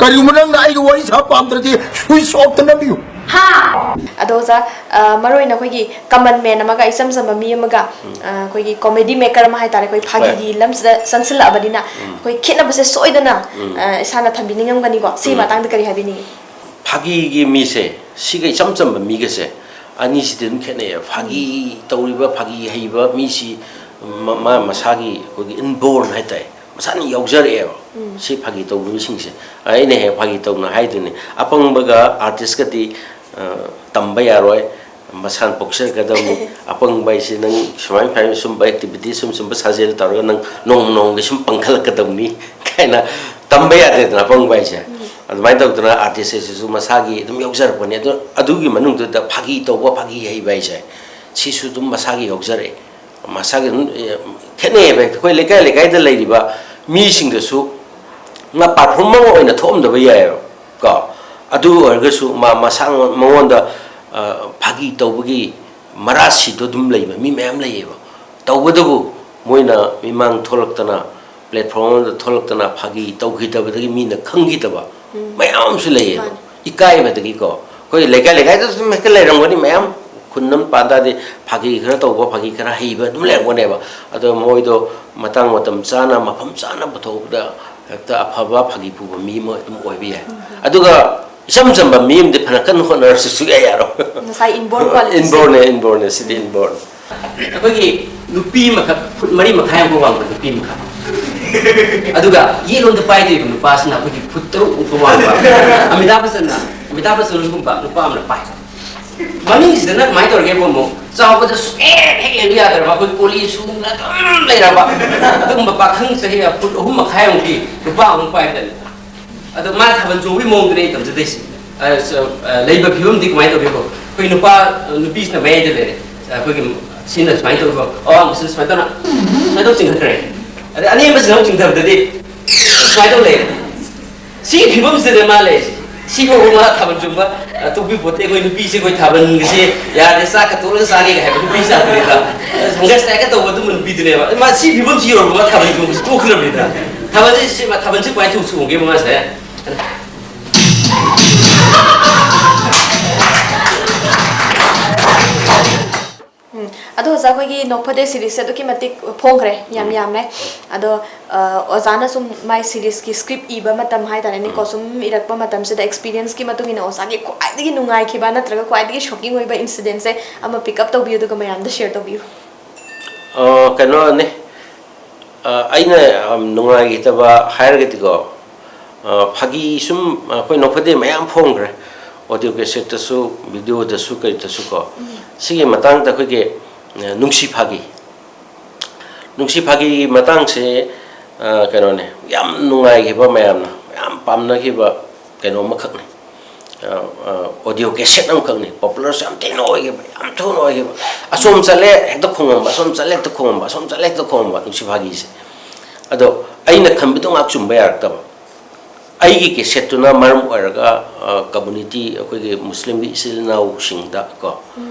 ꯀꯔꯤꯒꯨꯝꯕ ꯅꯪꯅ ꯑꯩꯒ ꯋꯥꯔꯤ ꯁꯥꯕ ꯄꯥꯝꯗ꯭ꯔꯗꯤ ꯁ꯭ꯋꯤꯆ ꯑꯣꯐꯇ ꯅꯝꯕꯤꯌꯨ꯫ ꯍꯥ? ꯑꯗꯣ ꯑꯣꯖꯥ, ꯑ, ꯃꯔꯨ ꯑꯣꯏꯅ ꯑꯩꯈꯣꯏꯒꯤ ꯀꯃꯟ ꯃꯦꯟ ꯑꯃꯒ ꯏꯆꯝ ꯆꯝꯕ ꯃꯤ ꯑꯃꯒ, ꯑ, ꯑꯩꯈꯣꯏꯒꯤ ꯀꯣꯃꯦꯗꯤ ꯃꯦꯀꯔ ꯑꯃ ꯍꯥꯏꯇꯥꯔꯦ, ꯑꯩꯈꯣꯏ ꯍꯣꯏ꯫ ꯐꯥꯒꯤꯒꯤ ꯂꯝꯁꯤꯗ ꯆꯪꯁꯤꯜꯂꯛꯑꯕꯅꯤꯅ, ꯎꯝ꯫ ꯑꯩꯈꯣꯏ ꯈꯦꯠꯅꯕꯁꯦ ꯁꯣꯏꯗꯅ, ꯎꯝ꯫ ꯑ, ꯏꯁꯥꯅ ꯊꯝꯕꯤꯅꯤꯡꯉꯝꯒꯅꯤꯀꯣ꯫ ꯁꯤꯒꯤ ꯎꯝ꯫ ꯃꯇꯥꯡꯗ ꯀꯔꯤ ꯍꯥꯏꯕꯤꯅꯤꯡꯉꯤ? ꯐꯥꯒꯤꯒꯤ ꯃꯤꯁꯦ, ꯁꯤꯒ ꯏꯆꯝ ꯆꯝꯕ ꯃꯤꯒꯁꯦ, ꯑꯅꯤꯁꯤꯗꯤ ꯑꯗꯨꯝ ꯈꯦꯠꯅꯩꯌꯦꯕ꯫ ꯐꯥꯒꯤ ꯎꯝ꯫ ꯇꯧꯔꯤꯕ, ꯐꯥꯒꯤ ꯍꯩꯕ ꯃꯤꯁꯤ ꯃ-, ꯃꯥ ꯃꯁꯥꯒꯤ ꯑꯩꯈꯣꯏꯒꯤ ꯏꯟꯕꯣꯔꯟ ꯍꯥꯏꯇꯥꯔꯦ, ꯃꯁꯥꯅ ꯌꯥꯎꯖꯔꯛꯑꯦꯕ꯫ ꯎꯝ꯫ ꯁꯤ ꯐꯥꯒꯤ ꯇꯧꯕ ꯃꯤꯁꯤꯡꯁꯦ꯫ ꯑꯩꯅ ꯍꯦꯛ ꯐꯥꯒꯤ ꯇꯧꯅ ꯍꯥꯏꯗꯨꯅꯤ, ꯑꯄꯪꯕꯒ ꯑꯥꯔꯇꯤꯁꯀꯗꯤ, ꯑ, ꯇꯝꯕ ꯌꯥꯔꯣꯏ, ꯃꯁꯥꯅ ꯄꯣꯛꯆꯔꯛꯀꯗꯕꯅꯤ꯫ ꯑꯄꯪꯕ ꯍꯥꯏꯁꯤ ꯅꯪ ꯁꯨꯃꯥꯏꯅ ꯐꯥꯏꯅ ꯁꯨꯝꯕ ꯑꯦꯛꯇꯤꯚꯤꯇꯤ ꯁꯨꯝ ꯁꯨꯝꯕ ꯁꯥꯖꯦꯜ ꯇꯧꯔꯒ ꯅꯪ ꯅꯣꯡꯃ ꯅꯣꯡꯃꯒꯤ ꯁꯨꯝ ꯄꯪꯈꯠꯂꯛꯀꯗꯕꯅꯤ ꯀꯥꯏꯅ ꯇꯝꯕ ꯌꯥꯗꯦꯗꯅ ꯑꯄꯪꯕ ꯍꯥꯏꯁꯦ꯫ ꯎꯝ꯫ ꯑꯗꯨꯃꯥꯏꯅ ꯇꯧꯗꯅ ꯑꯥꯔꯇꯤꯁ ꯍꯥꯏꯁꯤꯁꯨ ꯃꯁꯥꯒꯤ ꯑꯗꯨꯝ ꯌꯥꯎꯖꯔꯛꯄꯅꯤ꯫ ꯑꯗꯨ, ꯑꯗꯨꯒꯤ ꯃꯅꯨꯡꯗꯨꯗ ꯐꯥꯒꯤ ꯇꯧꯕ, ꯐꯥꯒꯤ ꯍꯩꯕ ꯍꯥꯏꯁꯦ, ꯁꯤꯁꯨ ꯑꯗꯨꯝ ꯃꯁꯥꯒꯤ ꯌꯥꯎꯖꯔꯛꯑꯦ꯫ ꯃꯁꯥꯒꯤ ꯑꯗꯨꯝ, ꯑꯦ, ꯈꯦꯠꯅꯩꯌꯦꯕ꯫ ꯑꯩꯈꯣꯏ ꯂꯩꯀꯥꯏ ꯂꯩꯀꯥꯏꯗ ꯂꯩꯔꯤꯕ ꯃꯤꯁꯤꯡꯗꯁꯨ ꯃꯥ ꯄꯥꯔꯐꯣꯔꯃꯔ ꯑꯣꯏꯅ ꯊꯣꯛꯑꯝꯗꯕ ꯌꯥꯏꯑꯕ ꯀꯣ꯫ ꯑꯗꯨ ꯑꯣꯏꯔꯒꯁꯨ ꯃꯥ ꯃꯁꯥ ꯃꯉꯣꯟꯗ, ꯑ, ꯐꯥꯒꯤ ꯇꯧꯕꯒꯤ ꯃꯔꯥꯁꯤꯗꯣ ꯑꯗꯨꯝ ꯂꯩꯕ ꯃꯤ ꯃꯌꯥꯝ ꯂꯩꯌꯦꯕ꯫ ꯇꯧꯕꯇꯕꯨ ꯃꯣꯏꯅ ꯃꯤꯃꯥꯡ ꯊꯣꯛꯂꯛꯇꯅ, ꯄ꯭ꯂꯦꯠꯐꯣꯝ ꯑꯃꯗ ꯊꯣꯛꯂꯛꯇꯅ ꯐꯥꯒꯤ ꯇꯧꯈꯤꯗꯕꯗꯒꯤ ꯃꯤꯅ ꯈꯪꯈꯤꯗꯕ ꯎꯝ꯫ ꯃꯌꯥꯝ ꯑꯃꯁꯨ ꯂꯩꯌꯦꯕ꯫ ꯃꯥꯅꯤ꯫ ꯏꯀꯥꯏꯕꯗꯒꯤꯀꯣ꯫ ꯑꯩꯈꯣꯏ ꯂꯩꯀꯥꯏ ꯂꯩꯀꯥꯏꯗꯁꯨ ꯑꯗꯨꯝ ꯍꯦꯛꯇ ꯂꯩꯔꯝꯒꯅꯤ ꯃꯌꯥꯝ꯫ ꯈꯨꯟ ꯑꯃ ꯄꯥꯟ ꯇꯥꯔꯗꯤ ꯐꯥꯒꯤ ꯈꯔ ꯇꯧꯕ, ꯐꯥꯒꯤ ꯈꯔ ꯍꯩꯕ ꯑꯗꯨꯝ ꯂꯩꯔꯝꯒꯅꯦꯕ꯫ ꯑꯗꯣ ꯃꯣꯏꯗꯣ ꯃꯇꯥꯡ ꯃꯇꯝ ꯆꯥꯅ, ꯃꯐꯝ ꯆꯥꯅ ꯄꯨꯊꯣꯛꯄꯗ ꯍꯦꯛꯇ ꯑꯐꯕ ꯐꯥꯒꯤ ꯄꯨꯕ ꯃꯤ ꯑꯃ ꯑꯗꯨꯝ ꯑꯣꯏꯕ ꯌꯥꯏ꯫ ꯑꯗꯨꯒ ꯏꯆꯝ ꯆꯝꯕ ꯃꯤ ꯑꯃꯗꯤ ꯐꯅ ꯀꯟꯅ ꯍꯣꯠꯅꯔꯁꯨ ꯁꯨꯛꯌꯥ ꯌꯥꯔꯣꯏ꯫ ꯉꯁꯥꯏ inborn quality Inbornꯅꯦ, inbornꯅꯦ, ꯁꯤꯗꯤ inborn꯫ ꯑꯩꯈꯣꯏꯒꯤ ꯅꯨꯄꯤ ꯑꯃꯈꯛ ꯐꯨꯠ ꯃꯔꯤ ꯃꯈꯥꯏ ꯑꯃꯨꯛ ꯋꯥꯡꯕ ꯅꯨꯄꯤ ꯑꯃꯈꯛ, ꯑꯗꯨꯒ ꯌꯦꯠꯂꯣꯝꯗ ꯄꯥꯏꯗꯣꯏꯕ ꯅꯨꯄꯥꯁꯤꯅ ꯑꯩꯈꯣꯏꯒꯤ ꯐꯨꯠ ꯇꯔꯨꯛ ꯃꯨꯛꯀ ꯋꯥꯡꯕ꯫ ꯑꯃꯤꯇꯥꯕ ꯕꯆꯟꯅ, ꯑꯃꯤꯇꯥꯕ ꯕꯆꯟꯒꯨꯝꯕ ꯅꯨꯄꯥ ꯑꯃꯅ ꯄꯥꯏ꯫ ꯃꯅꯤꯡꯁꯤꯗꯅ ꯀꯃꯥꯏꯅ ꯇꯧꯔꯒꯦꯕꯨ ꯑꯃꯨꯛ ꯆꯥꯎꯕꯗ ꯁꯨꯛꯍꯦꯛ ꯍꯦꯛ ꯌꯦꯡꯕ ꯌꯥꯗ꯭ꯔꯕ, ꯑꯩꯈꯣꯏ ꯀꯣꯂꯤ ꯁꯨꯡꯅ ꯑꯗꯨꯝ ꯂꯩꯔꯕ ꯑꯗꯨꯒꯨꯝꯕ ꯄꯥꯈꯪ ꯆꯍꯤ ꯐꯨꯠ ꯑꯍꯨꯝ ꯃꯈꯥꯏꯃꯨꯛꯀꯤ ꯅꯨꯄꯥ ꯑꯃꯨꯛ ꯄꯥꯏꯕꯗꯅꯤ꯫ ꯑꯗꯣ ꯃꯥ ꯊꯥꯕꯜ ꯆꯣꯡꯕꯒꯤ ꯃꯑꯣꯡꯗꯨꯅꯦ ꯑꯩ ꯇꯝꯖꯗꯣꯏꯁꯦ꯫ ꯑ, ꯁ-, ꯑ, ꯂꯩꯕ ꯐꯤꯕꯝꯗꯤ ꯀꯃꯥꯏꯅ ꯇꯧꯒꯦꯕꯨ, ꯑꯩꯈꯣꯏ ꯅꯨꯄꯥ, ꯑ, ꯅꯨꯄꯤꯁꯤꯅ ꯃꯌꯥꯏꯗ ꯂꯩꯔꯦ꯫ ꯑ, ꯑꯩꯈꯣꯏꯒꯤ ꯁꯤꯅ ꯁꯨꯃꯥꯏꯅ ꯇꯧꯕ, ꯑꯋꯥꯡꯕꯁꯤꯅ ꯁꯨꯃꯥꯏꯅ ꯇꯧꯅ, ꯁꯨꯃꯥꯏꯅ ꯇꯧ ꯆꯤꯡꯈꯠꯈ꯭ꯔꯦ꯫ ꯑꯗꯩ ꯑꯅꯦꯝꯕꯁꯤꯅ ꯑꯃꯨꯛ ꯆꯤꯡꯊꯕꯗꯗꯤ ꯁꯨꯃꯥꯏꯅ ꯇꯧ ꯂꯩꯔꯦ꯫ ꯁꯤꯒꯤ ꯐꯤꯕꯝꯁꯤꯗꯅꯦ ꯃꯥ ꯂꯩꯔꯤꯁꯦ꯫ ꯁꯤꯐꯥꯎꯕ ꯃꯥ ꯊꯥꯕꯜ ꯆꯣꯡꯕ, ꯑ, ꯇꯣꯛꯄꯤ ꯄꯣꯠꯇꯦ꯫ ꯑꯩꯈꯣꯏ ꯅꯨꯄꯤꯁꯦ ꯑꯩꯈꯣꯏ ꯊꯥꯕꯜꯒꯁꯦ ꯌꯥꯔꯦ, ꯆꯥꯛꯀ ꯇꯣꯛꯂꯒ ꯆꯥꯒꯦꯒ ꯍꯥꯏꯕ ꯅꯨꯄꯤ ꯖꯥꯠꯇꯨꯅꯤꯗ꯫ ꯍꯪꯒꯁ ꯇꯥꯏꯛꯀ ꯇꯧꯕ ꯑꯗꯨꯝꯕ ꯅꯨꯄꯤꯗꯨꯅꯦꯕ꯫ ꯃꯥ ꯁꯤ ꯐꯤꯕꯝꯁꯤ ꯌꯧꯔꯕ ꯃꯥ ꯊꯥꯕꯜ ꯆꯣꯡꯕꯁꯤ ꯇꯣꯛꯈ꯭ꯔꯕꯅꯤꯗ꯫ ꯊꯥꯕꯜꯁꯤ, ꯁꯤ ꯃꯥ ꯊꯥꯕꯜꯁꯤ ꯀꯃꯥꯏꯅ ꯇꯧ ꯆꯣꯡꯒꯦꯕ ꯃꯥꯁꯦ? ꯎꯝ, ꯑꯗꯣ ꯑꯣꯖꯥ, ꯑꯩꯈꯣꯏꯒꯤ ꯅꯣꯛꯐꯗꯦ ꯁꯤꯔꯤꯁꯁꯦ ꯑꯗꯨꯛꯀꯤ ꯃꯇꯤꯛ ꯐꯣꯡꯈ꯭ꯔꯦ, ꯌꯥꯝ ꯌꯥꯝꯃꯦ꯫ ꯑꯗꯣ, ꯑ, ꯑꯣꯖꯥꯅ ꯁꯨꯝ ꯃꯥꯏ ꯁꯤꯔꯤꯁꯀꯤ ꯁ꯭ꯀ꯭ꯔꯤꯞ ꯏꯕ ꯃꯇꯝ ꯍꯥꯏꯇꯥꯔꯦꯅꯦꯀꯣ, ꯁꯨꯝ ꯏꯔꯛꯄ ꯃꯇꯝꯁꯤꯗ ꯑꯦꯛꯁꯄꯤꯔꯤꯌꯦꯟꯁꯀꯤ ꯃꯇꯨꯡ ꯏꯟꯅ ꯑꯣꯖꯥꯒꯤ ꯈ꯭ꯋꯥꯏꯗꯒꯤ ꯅꯨꯡꯉꯥꯏꯈꯤꯕ ꯅꯠꯇ꯭ꯔꯒ ꯈ꯭ꯋꯥꯏꯗꯒꯤ ꯁꯣꯛꯀꯤꯡ ꯑꯣꯏꯕ ꯏꯟꯁꯤꯗꯦꯟꯁꯦ ꯑꯃ ꯄꯤꯛ ꯑꯞ ꯇꯧꯕꯤꯌꯨ, ꯑꯗꯨꯒ ꯃꯌꯥꯝꯗ ꯁꯤꯌꯔ ꯇꯧꯕꯤꯌꯨ꯫ ꯑ, ꯀꯩꯅꯣꯅꯤ, ꯑ, ꯑꯩꯅ ꯌꯥꯝ ꯅꯨꯡꯉꯥꯏꯈꯤꯗꯕ ꯍꯥꯏꯔꯒꯗꯤꯀꯣ, ꯑ, ꯐꯥꯒꯤ ꯁꯨꯝ ꯑꯩꯈꯣꯏ ꯅꯣꯛꯐꯗꯦ ꯃꯌꯥꯝ ꯐꯣꯡꯈ꯭ꯔꯦ, ꯑꯣꯗꯤꯑꯣ ꯀꯦꯁꯦꯠꯇꯁꯨ, ꯚꯤꯗꯤꯑꯣꯗꯁꯨ, ꯀꯔꯤꯗꯁꯨꯀꯣ꯫ ꯁꯤꯒꯤ ꯃꯇꯥꯡꯗ ꯑꯩꯈꯣꯏꯒꯤ, ꯑ, ꯅꯨꯡꯁꯤ ꯐꯥꯒꯤ, ꯅꯨꯡꯁꯤ ꯐꯥꯒꯤꯒꯤ ꯃꯇꯥꯡꯁꯦ, ꯑ, ꯀꯩꯅꯣꯅꯦ, ꯌꯥꯝ ꯅꯨꯡꯉꯥꯏꯈꯤꯕ, ꯃꯌꯥꯝꯅ ꯌꯥꯝ ꯄꯥꯝꯅꯈꯤꯕ ꯀꯩꯅꯣ ꯑꯃꯈꯛꯅꯤ꯫ ꯑ, ꯑ, ꯑꯣꯗꯤꯑꯣ ꯀꯦꯁꯦꯠ ꯑꯃꯈꯛꯅꯤ, ꯄꯣꯄꯨꯂꯔꯁꯨ ꯌꯥꯝ ꯊꯤꯅ ꯑꯣꯏꯈꯤꯕ, ꯌꯥꯝ ꯊꯨꯅ ꯑꯣꯏꯈꯤꯕ꯫ ꯑꯁꯣꯝ ꯆꯠꯂꯦ ꯍꯦꯛꯇ ꯈꯣꯡꯉꯝꯕ, ꯑꯁꯣꯝ ꯆꯠꯂꯦ ꯍꯦꯛꯇ ꯈꯣꯡꯉꯝꯕ, ꯑꯁꯣꯝ ꯆꯠꯂꯦ ꯍꯦꯛꯇ ꯈꯣꯡꯉꯝꯕ, ꯅꯨꯡꯁꯤ ꯐꯥꯒꯤꯁꯦ꯫ ꯑꯗꯣ ꯑꯩꯅ ꯈꯟꯕꯗꯣ ꯉꯥꯛ ꯆꯨꯝꯕ ꯌꯥꯔꯛꯇꯕ꯫ ꯑꯩꯒꯤ ꯀꯦꯁꯦꯠꯇꯨꯅ ꯃꯔꯝ ꯑꯣꯏꯔꯒ, ꯑ, ꯀꯝꯃꯨꯅꯤꯇꯤ, ꯑꯩꯈꯣꯏꯒꯤ ꯃꯨꯁꯂꯤꯝꯒꯤ ꯏꯆꯤꯜ ꯏꯅꯥꯎꯁꯤꯡꯗ ꯀꯣ,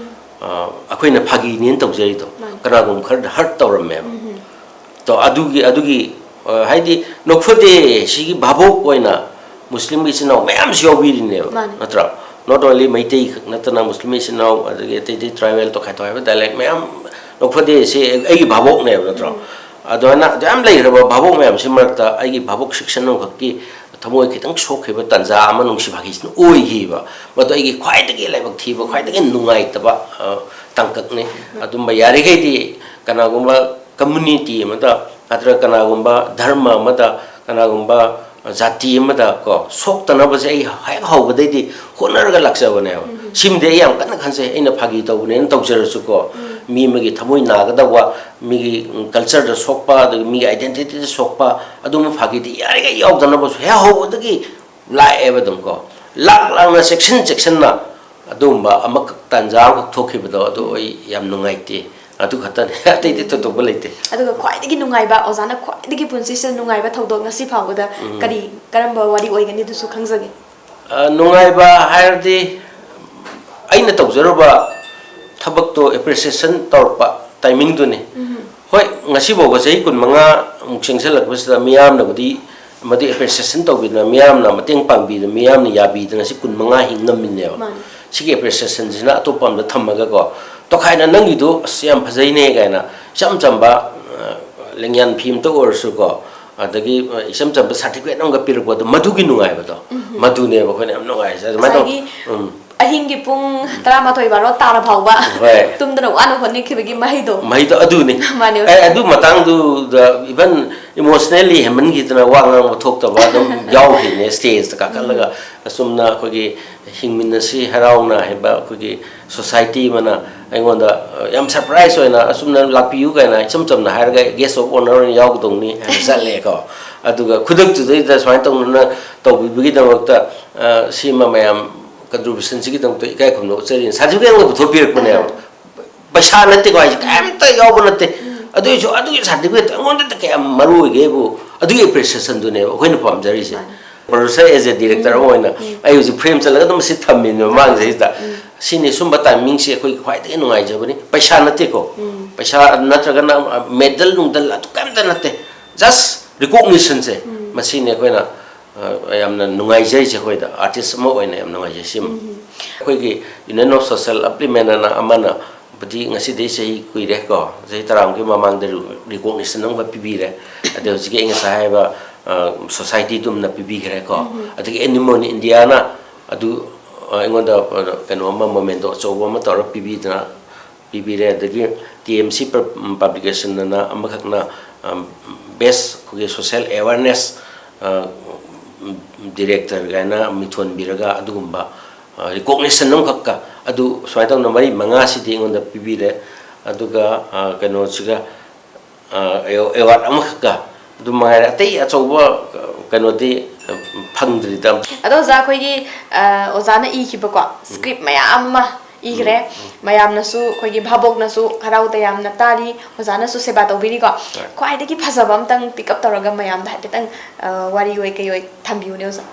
ꯑ, ꯑꯩꯈꯣꯏꯅ ꯐꯥꯒꯤꯅꯦꯅ ꯇꯧꯖꯔꯤꯗꯣ, ꯃꯥꯅꯤ꯫ ꯀꯅꯥꯒꯨꯝꯕ ꯈꯔꯗ ꯍꯔꯠ ꯇꯧꯔꯝꯃꯦꯕ꯫ ꯇꯣ ꯑꯗꯨꯒꯤ, ꯑꯗꯨꯒꯤ, ꯑ, ꯍꯥꯏꯗꯤ ꯅꯣꯛꯐꯗꯦ ꯁꯤꯒꯤ ꯚꯥꯕꯣꯛ ꯑꯣꯏꯅ ꯃꯨꯁꯂꯤꯝꯒꯤ ꯏꯆꯤꯟ ꯏꯅꯥꯎ ꯃꯌꯥꯝꯁꯨ ꯌꯥꯎꯕꯤꯔꯤꯅꯦꯕ, ꯃꯥꯅꯤ꯫ ꯅꯠꯇ꯭ꯔꯥ? Not only ꯃꯩꯇꯩ ꯈꯛ ꯅꯠꯇꯅ ꯃꯨꯁꯂꯤꯝ ꯏꯆꯤꯟ ꯏꯅꯥꯎ, ꯑꯗꯒꯤ ꯑꯇꯩ ꯑꯇꯩ ꯇ꯭ꯔꯥꯏꯕꯦꯜ ꯇꯣꯈꯥꯏ ꯇꯣꯈꯥꯏꯕ ꯗꯥꯏꯂꯦꯛ ꯃꯌꯥꯝ, ꯅꯣꯛꯐꯗꯦꯁꯦ ꯑꯩꯒꯤ ꯚꯥꯕꯣꯛꯅꯦꯕ, ꯅꯠꯇ꯭ꯔꯣ? ꯑꯗꯨꯃꯥꯏꯅ ꯑꯗꯨ ꯌꯥꯝ ꯂꯩꯈ꯭ꯔꯕ ꯚꯥꯕꯣꯛ ꯃꯌꯥꯝꯁꯤ ꯃꯔꯛꯇ ꯑꯩꯒꯤ ꯚꯥꯕꯣꯛ ꯁꯤꯛꯁꯟ ꯑꯃꯈꯛꯀꯤ ꯊꯃꯣꯏ ꯈꯤꯇꯪ ꯁꯣꯛꯈꯤꯕ ꯇꯥꯟꯖꯥ ꯑꯃ ꯅꯨꯡꯁꯤ ꯐꯥꯒꯤꯁꯤꯅ ꯑꯣꯏꯈꯤꯕ꯫ ꯃꯗꯨ ꯑꯩꯒꯤ ꯈ꯭ꯋꯥꯏꯗꯒꯤ ꯂꯥꯏꯕꯛ ꯊꯤꯕ, ꯈ꯭ꯋꯥꯏꯗꯒꯤ ꯅꯨꯡꯉꯥꯏꯇꯕ, ꯑ, ꯇꯥꯡꯀꯛꯅꯤ꯫ ꯑꯗꯨꯝꯕ ꯌꯥꯔꯤꯈꯩꯗꯤ ꯀꯅꯥꯒꯨꯝꯕ ꯀꯝꯃꯨꯅꯤꯇꯤ ꯑꯃꯗ ꯅꯠꯇ꯭ꯔꯒ ꯀꯅꯥꯒꯨꯝꯕ ꯙꯔꯃ ꯑꯃꯗ, ꯀꯅꯥꯒꯨꯝꯕ ꯖꯥꯇꯤ ꯑꯃꯗ ꯀꯣ ꯁꯣꯛꯇꯅꯕꯁꯦ ꯑꯩ ꯍꯦꯛ ꯍꯧꯕꯗꯩꯗꯤ ꯍꯣꯠꯅꯔꯒ ꯂꯥꯛꯆꯕꯅꯦꯕ꯫ ꯁꯤꯃꯗꯤ ꯑꯩ ꯌꯥꯝ ꯀꯟꯅ ꯈꯟꯖꯩ꯫ ꯑꯩꯅ ꯐꯥꯒꯤ ꯇꯧꯕꯅꯦꯅ ꯇꯧꯖꯔꯁꯨꯀꯣ, ꯃꯤ ꯑꯃꯒꯤ ꯊꯃꯣꯏ ꯅꯥꯒꯗꯧꯕ, ꯃꯤꯒꯤ, ꯎꯝ, ꯀꯜꯆꯔꯗ ꯁꯣꯛꯄ, ꯑꯗꯒꯤ ꯃꯤꯒꯤ ꯑꯥꯏꯗꯦꯟꯇꯤꯇꯤꯗ ꯁꯣꯛꯄ, ꯑꯗꯨꯝꯕ ꯐꯥꯒꯤꯗꯤ ꯌꯥꯔꯤꯈꯩ ꯌꯥꯎꯗꯅꯕꯁꯨ ꯍꯦꯛ ꯍꯧꯕꯗꯒꯤ ꯂꯥꯛꯑꯦꯕ ꯑꯗꯨꯝ ꯀꯣ꯫ ꯂꯥꯛ ꯂꯥꯛꯅ, ꯆꯦꯛꯁꯤꯟ ꯆꯦꯛꯁꯤꯟꯅ ꯑꯗꯨꯒꯨꯝꯕ ꯑꯃꯈꯛ ꯇꯥꯟꯖꯥ ꯑꯃꯈꯛ ꯊꯣꯛꯈꯤꯕꯗꯣ ꯑꯗꯨ ꯑꯩ ꯌꯥꯝ ꯅꯨꯡꯉꯥꯏꯇꯦ꯫ ꯑꯗꯨ ꯈꯛꯇꯅꯦ, ꯑꯇꯩꯗꯤ ꯊꯣꯏꯗꯣꯛꯄ ꯂꯩꯇꯦ꯫ ꯑꯗꯨꯒ ꯈ꯭ꯋꯥꯏꯗꯒꯤ ꯅꯨꯡꯉꯥꯏꯕ, ꯑꯣꯖꯥꯅ ꯈ꯭ꯋꯥꯏꯗꯒꯤ ꯄꯨꯟꯁꯤꯁꯤꯗ ꯅꯨꯡꯉꯥꯏꯕ ꯊꯧꯗꯣꯛ ꯉꯁꯤ ꯐꯥꯎꯕꯗ ꯎꯝ꯫ ꯀꯔꯤ, ꯀꯔꯝꯕ ꯋꯥꯔꯤ ꯑꯣꯏꯒꯅꯤ ꯑꯗꯨꯁꯨ ꯈꯪꯖꯒꯦ꯫ ꯑ, ꯅꯨꯡꯉꯥꯏꯕ ꯍꯥꯏꯔꯗꯤ ꯑꯩꯅ ꯇꯧꯖꯔꯨꯕ ꯊꯕꯛꯇꯣ ꯑꯦꯄ꯭ꯔꯤꯁꯤꯌꯦꯁꯟ ꯇꯧꯔꯛꯄ ꯇꯥꯏꯃꯤꯡꯗꯨꯅꯤ꯫ ꯎꯝ꯫ ꯍꯣꯏ, ꯉꯁꯤ ꯐꯥꯎꯕ ꯆꯍꯤ ꯀꯨꯟꯃꯉꯥ ꯃꯨꯛ ꯆꯪꯁꯤꯜꯂꯛꯄꯁꯤꯗ ꯃꯤꯌꯥꯝꯅꯕꯨꯗꯤ ꯃꯗꯨ ꯑꯦꯄ꯭ꯔꯤꯁꯤꯌꯦꯁꯟ ꯇꯧꯕꯤꯗꯅ, ꯃꯤꯌꯥꯝꯅ ꯃꯇꯦꯡ ꯄꯥꯡꯕꯤꯗꯅ, ꯃꯤꯌꯥꯝꯅ ꯌꯥꯕꯤꯗꯅ ꯁꯤ ꯀꯨꯟꯃꯉꯥ ꯍꯤꯡ ꯉꯝꯃꯤꯅꯦꯕ꯫ ꯃꯥꯅꯤ꯫ ꯁꯤꯒꯤ ꯑꯦꯄ꯭ꯔꯤꯁꯤꯌꯦꯁꯟꯁꯤꯅ ꯑꯇꯣꯞꯄ ꯑꯝꯗ ꯊꯝꯃꯒꯀꯣ, ꯇꯣꯈꯥꯏꯅ ꯅꯪꯒꯤꯗꯨ ꯑꯁ ꯌꯥꯝ ꯐꯖꯩꯅꯦ ꯀꯥꯏꯅ ꯏꯆꯝ ꯆꯝꯕ, ꯑ, ꯂꯦꯡꯌꯥꯟ ꯐꯤ ꯑꯝꯇ ꯑꯣꯏꯔꯁꯨꯀꯣ, ꯑꯗꯒꯤ, ꯑ, ꯏꯆꯝ ꯆꯝꯕ ꯁꯥꯔꯇꯤꯐꯤꯀꯦꯠ ꯑꯃꯒ ꯄꯤꯔꯛꯄꯗꯣ, ꯃꯗꯨꯒꯤ ꯅꯨꯡꯉꯥꯏꯕꯗꯣ, ꯎꯝ꯫ ꯃꯗꯨꯅꯦꯕ ꯑꯩꯈꯣꯏꯅ ꯌꯥꯝ ꯅꯨꯡꯉꯥꯏꯔꯤꯁꯦ꯫ ꯑꯗꯨꯃꯥꯏꯅ ꯇꯧ-, ꯉꯁꯥꯏꯒꯤ ꯎꯝ꯫ ꯑꯍꯤꯡꯒꯤ ꯄꯨꯡ ꯇꯔꯥꯃꯥꯊꯣꯏ ꯕꯥꯔꯣ ꯇꯥꯔ ꯐꯥꯎꯕ ꯍꯣꯏ꯫ ꯇꯨꯝꯗꯅ ꯋꯥꯅ ꯍꯣꯠꯅꯈꯤꯕꯒꯤ ꯃꯍꯩꯗꯣ꯫ ꯃꯍꯩꯗꯣ ꯑꯗꯨꯅꯤ꯫ ꯃꯥꯅꯦ, ꯑꯦ, ꯑꯣꯖꯥ꯫ ꯑꯗꯨ ꯃꯇꯥꯡꯗꯨꯗ even emotionally ꯍꯦꯟꯃꯟꯈꯤꯗꯅ ꯋꯥ ꯉꯥꯡꯕ ꯊꯣꯛꯇꯕ ꯑꯗꯨꯝ ꯌꯥꯎꯈꯤꯕꯅꯦ ꯁ꯭ꯇꯦꯖꯇ ꯀꯥꯈꯠꯂꯒ꯫ ꯎꯝ꯫ ꯑꯁꯨꯝꯅ ꯑꯩꯈꯣꯏꯒꯤ ꯍꯤꯡꯃꯤꯟꯅꯁꯤ ꯍꯔꯥꯎꯅ ꯍꯥꯏꯕ ꯑꯩꯈꯣꯏꯒꯤ ꯁꯣꯁꯥꯏꯇꯤ ꯑꯃꯅ ꯑꯩꯉꯣꯟꯗ, ꯑ, ꯌꯥꯝ ꯁꯔꯄ꯭ꯔꯥꯏꯖ ꯑꯣꯏꯅ ꯑꯁꯨꯝꯅ ꯂꯥꯛꯄꯤꯌꯨ ꯀꯥꯏꯅ ꯏꯆꯝ ꯆꯝꯅ ꯍꯥꯏꯔꯒ guest of honour ꯑꯣꯏꯅ ꯌꯥꯎꯒꯗꯧꯅꯤ ꯍꯥꯏꯅ ꯆꯠꯂꯦꯀꯣ꯫ ꯑꯗꯨꯒ ꯈꯨꯗꯛꯇꯨꯗꯩꯗ ꯁꯨꯃꯥꯏꯅ ꯇꯧꯅꯅ ꯇꯧꯕꯤꯕꯒꯤꯗꯃꯛꯇ, ꯑ, ꯁꯤꯃ ꯃꯌꯥꯝ contribution ꯁꯤꯒꯤꯗꯃꯛꯇ ꯏꯀꯥꯏ ꯈꯨꯝꯅꯕ ꯎꯠꯆꯔꯤꯅ certificate ꯑꯃꯒ ꯄꯨꯊꯣꯛꯄꯤꯔꯛꯄꯅꯦꯕ꯫ ꯑꯍꯥ꯫ ꯄꯩꯁꯥ ꯅꯠꯇꯦꯀꯣ ꯍꯥꯏꯁꯦ, ꯀꯩꯝꯇ ꯌꯥꯎꯕ ꯅꯠꯇꯦ꯫ ꯎꯝ꯫ ꯑꯗꯨꯏꯁꯨ ꯑꯗꯨꯒꯤ certificate ꯇꯣ ꯑꯩꯉꯣꯟꯗꯗꯤ ꯀꯌꯥꯝ ꯃꯔꯨ ꯑꯣꯏꯒꯦꯕꯨ, ꯑꯗꯨꯒꯤ appreciation ꯗꯨꯅꯦꯕ ꯑꯩꯈꯣꯏꯅ ꯄꯥꯝꯖꯔꯤꯁꯦ꯫ ꯃꯥꯅꯦ꯫ Producer as a director ꯎꯝ, ꯑꯃ ꯑꯣꯏꯅ ꯎꯝ꯫ ꯑꯩ ꯍꯧꯖꯤꯛ frame ꯆꯠꯂꯒ ꯑꯗꯨꯝ ꯁꯤ ꯊꯝꯃꯤꯅꯦ ꯃꯃꯥꯡꯁꯤꯗ꯫ ꯎꯝ꯫ ꯁꯤꯅꯤ, ꯁꯨꯝꯕ timing ꯁꯤ ꯑꯩꯈꯣꯏꯒꯤ ꯈ꯭ꯋꯥꯏꯗꯒꯤ ꯅꯨꯡꯉꯥꯏꯖꯕꯅꯤ꯫ ꯄꯩꯁꯥ ꯅꯠꯇꯦꯀꯣ꯫ ꯎꯝ꯫ ꯄꯩꯁꯥ ꯅꯠꯇ꯭ꯔꯒꯅ medal ꯅꯨꯡꯗꯜ ꯑꯗꯨ ꯀꯩꯝꯇ ꯅꯠꯇꯦ꯫ Just recognition ꯁꯦ, ꯎꯝ꯫ ꯃꯁꯤꯅꯤ ꯑꯩꯈꯣꯏꯅ, ꯑ, ꯌꯥꯝꯅ ꯅꯨꯡꯉꯥꯏꯖꯔꯤꯁꯦ ꯑꯩꯈꯣꯏꯗ, artist ꯑꯃ ꯑꯣꯏꯅ ꯌꯥꯝ ꯅꯨꯡꯉꯥꯏꯖꯩ ꯁꯤꯃ꯫ ꯎꯝ꯫ ꯑꯩꯈꯣꯏꯒꯤ Union of Social Upliftment ꯑꯅ ꯑꯃꯅ ꯕꯨꯗꯤ ꯉꯁꯤꯗꯩ ꯆꯍꯤ ꯀꯨꯏꯔꯦ ꯀꯣ, ꯆꯍꯤ ꯇꯔꯥꯃꯨꯛꯀꯤ ꯃꯃꯥꯡꯗ ꯔꯤ-, recognition ꯑꯃꯒ ꯄꯤꯕꯤꯔꯦ꯫ ꯑꯗꯩ ꯍꯧꯖꯤꯛꯀꯤ ꯑꯩ ꯉꯁꯥꯏ ꯍꯥꯏꯕ, ꯑ, society ꯗꯨꯝꯅ ꯄꯤꯕꯤꯈ꯭ꯔꯦ ꯀꯣ꯫ ꯎꯝ꯫ ꯑꯗꯒꯤ Anemone Indiaꯅ ꯑꯗꯨ, ꯑ, ꯑꯩꯉꯣꯟꯗ, ꯑ, ꯀꯩꯅꯣ ꯑꯃ, memento ꯑꯆꯧꯕ ꯑꯃ ꯇꯧꯔ ꯄꯤꯕꯤꯗꯅ, ꯄꯤꯕꯤꯔꯦ꯫ ꯑꯗꯒꯤ T M C ꯄ-, ꯎꯝ, publication ꯑꯅ ꯑꯃꯈꯛꯅ, ꯑ, best ꯑꯩꯈꯣꯏꯒꯤ social awareness, ꯑ, ꯎꯝ, director ꯀꯥꯏꯅ ꯃꯤꯡꯊꯣꯟꯕꯤꯔꯒ ꯑꯗꯨꯒꯨꯝꯕ ꯑ, recognition ꯑꯃꯈꯛꯀ ꯑꯗꯨ ꯁꯨꯃꯥꯏꯅ ꯇꯧꯅ ꯃꯔꯤ ꯃꯉꯥꯁꯤꯗꯤ ꯑꯩꯉꯣꯟꯗ ꯄꯤꯕꯤꯔꯦ꯫ ꯑꯗꯨꯒ, ꯑ, ꯀꯩꯅꯣꯁꯤꯒ, ꯑ, ꯑꯦꯋꯥꯔꯗ ꯑꯃꯈꯛꯀ ꯑꯗꯨ ꯃꯉꯥꯏꯔꯦ꯫ ꯑꯇꯩ ꯑꯆꯧꯕ, ꯑ, ꯀꯩꯅꯣꯗꯤ, ꯑ, ꯐꯪꯗ꯭ꯔꯤꯗ꯫ ꯑꯗꯣ ꯑꯣꯖꯥ, ꯑꯩꯈꯣꯏꯒꯤ, ꯑ, ꯑꯣꯖꯥꯅ ꯏꯈꯤꯕꯀꯣ script ꯃꯌꯥꯝ ꯑꯃ ꯏꯈ꯭ꯔꯦ꯫ ꯎꯝ, ꯎꯝ꯫ ꯃꯌꯥꯝꯅꯁꯨ, ꯑꯩꯈꯣꯏꯒꯤ ꯚꯥꯕꯣꯛꯅꯁꯨ ꯍꯔꯥꯎ ꯇꯌꯥꯝꯅ ꯇꯥꯔꯤ, ꯑꯣꯖꯥꯅꯁꯨ ꯁꯦꯕꯥ ꯇꯧꯕꯤꯔꯤꯀꯣ꯫ ꯍꯣꯏ꯫ ꯈ꯭ꯋꯥꯏꯗꯒꯤ ꯐꯖꯕ ꯑꯝꯇꯪ pick up ꯇꯧꯔꯒ ꯃꯌꯥꯝꯗ ꯍꯥꯏꯐꯦꯠꯇꯪ, ꯑ, ꯋꯥꯔꯤ ꯑꯣꯏ ꯀꯩ ꯑꯣꯏ ꯊꯝꯕꯤꯌꯨꯅꯦ ꯑꯣꯖꯥ꯫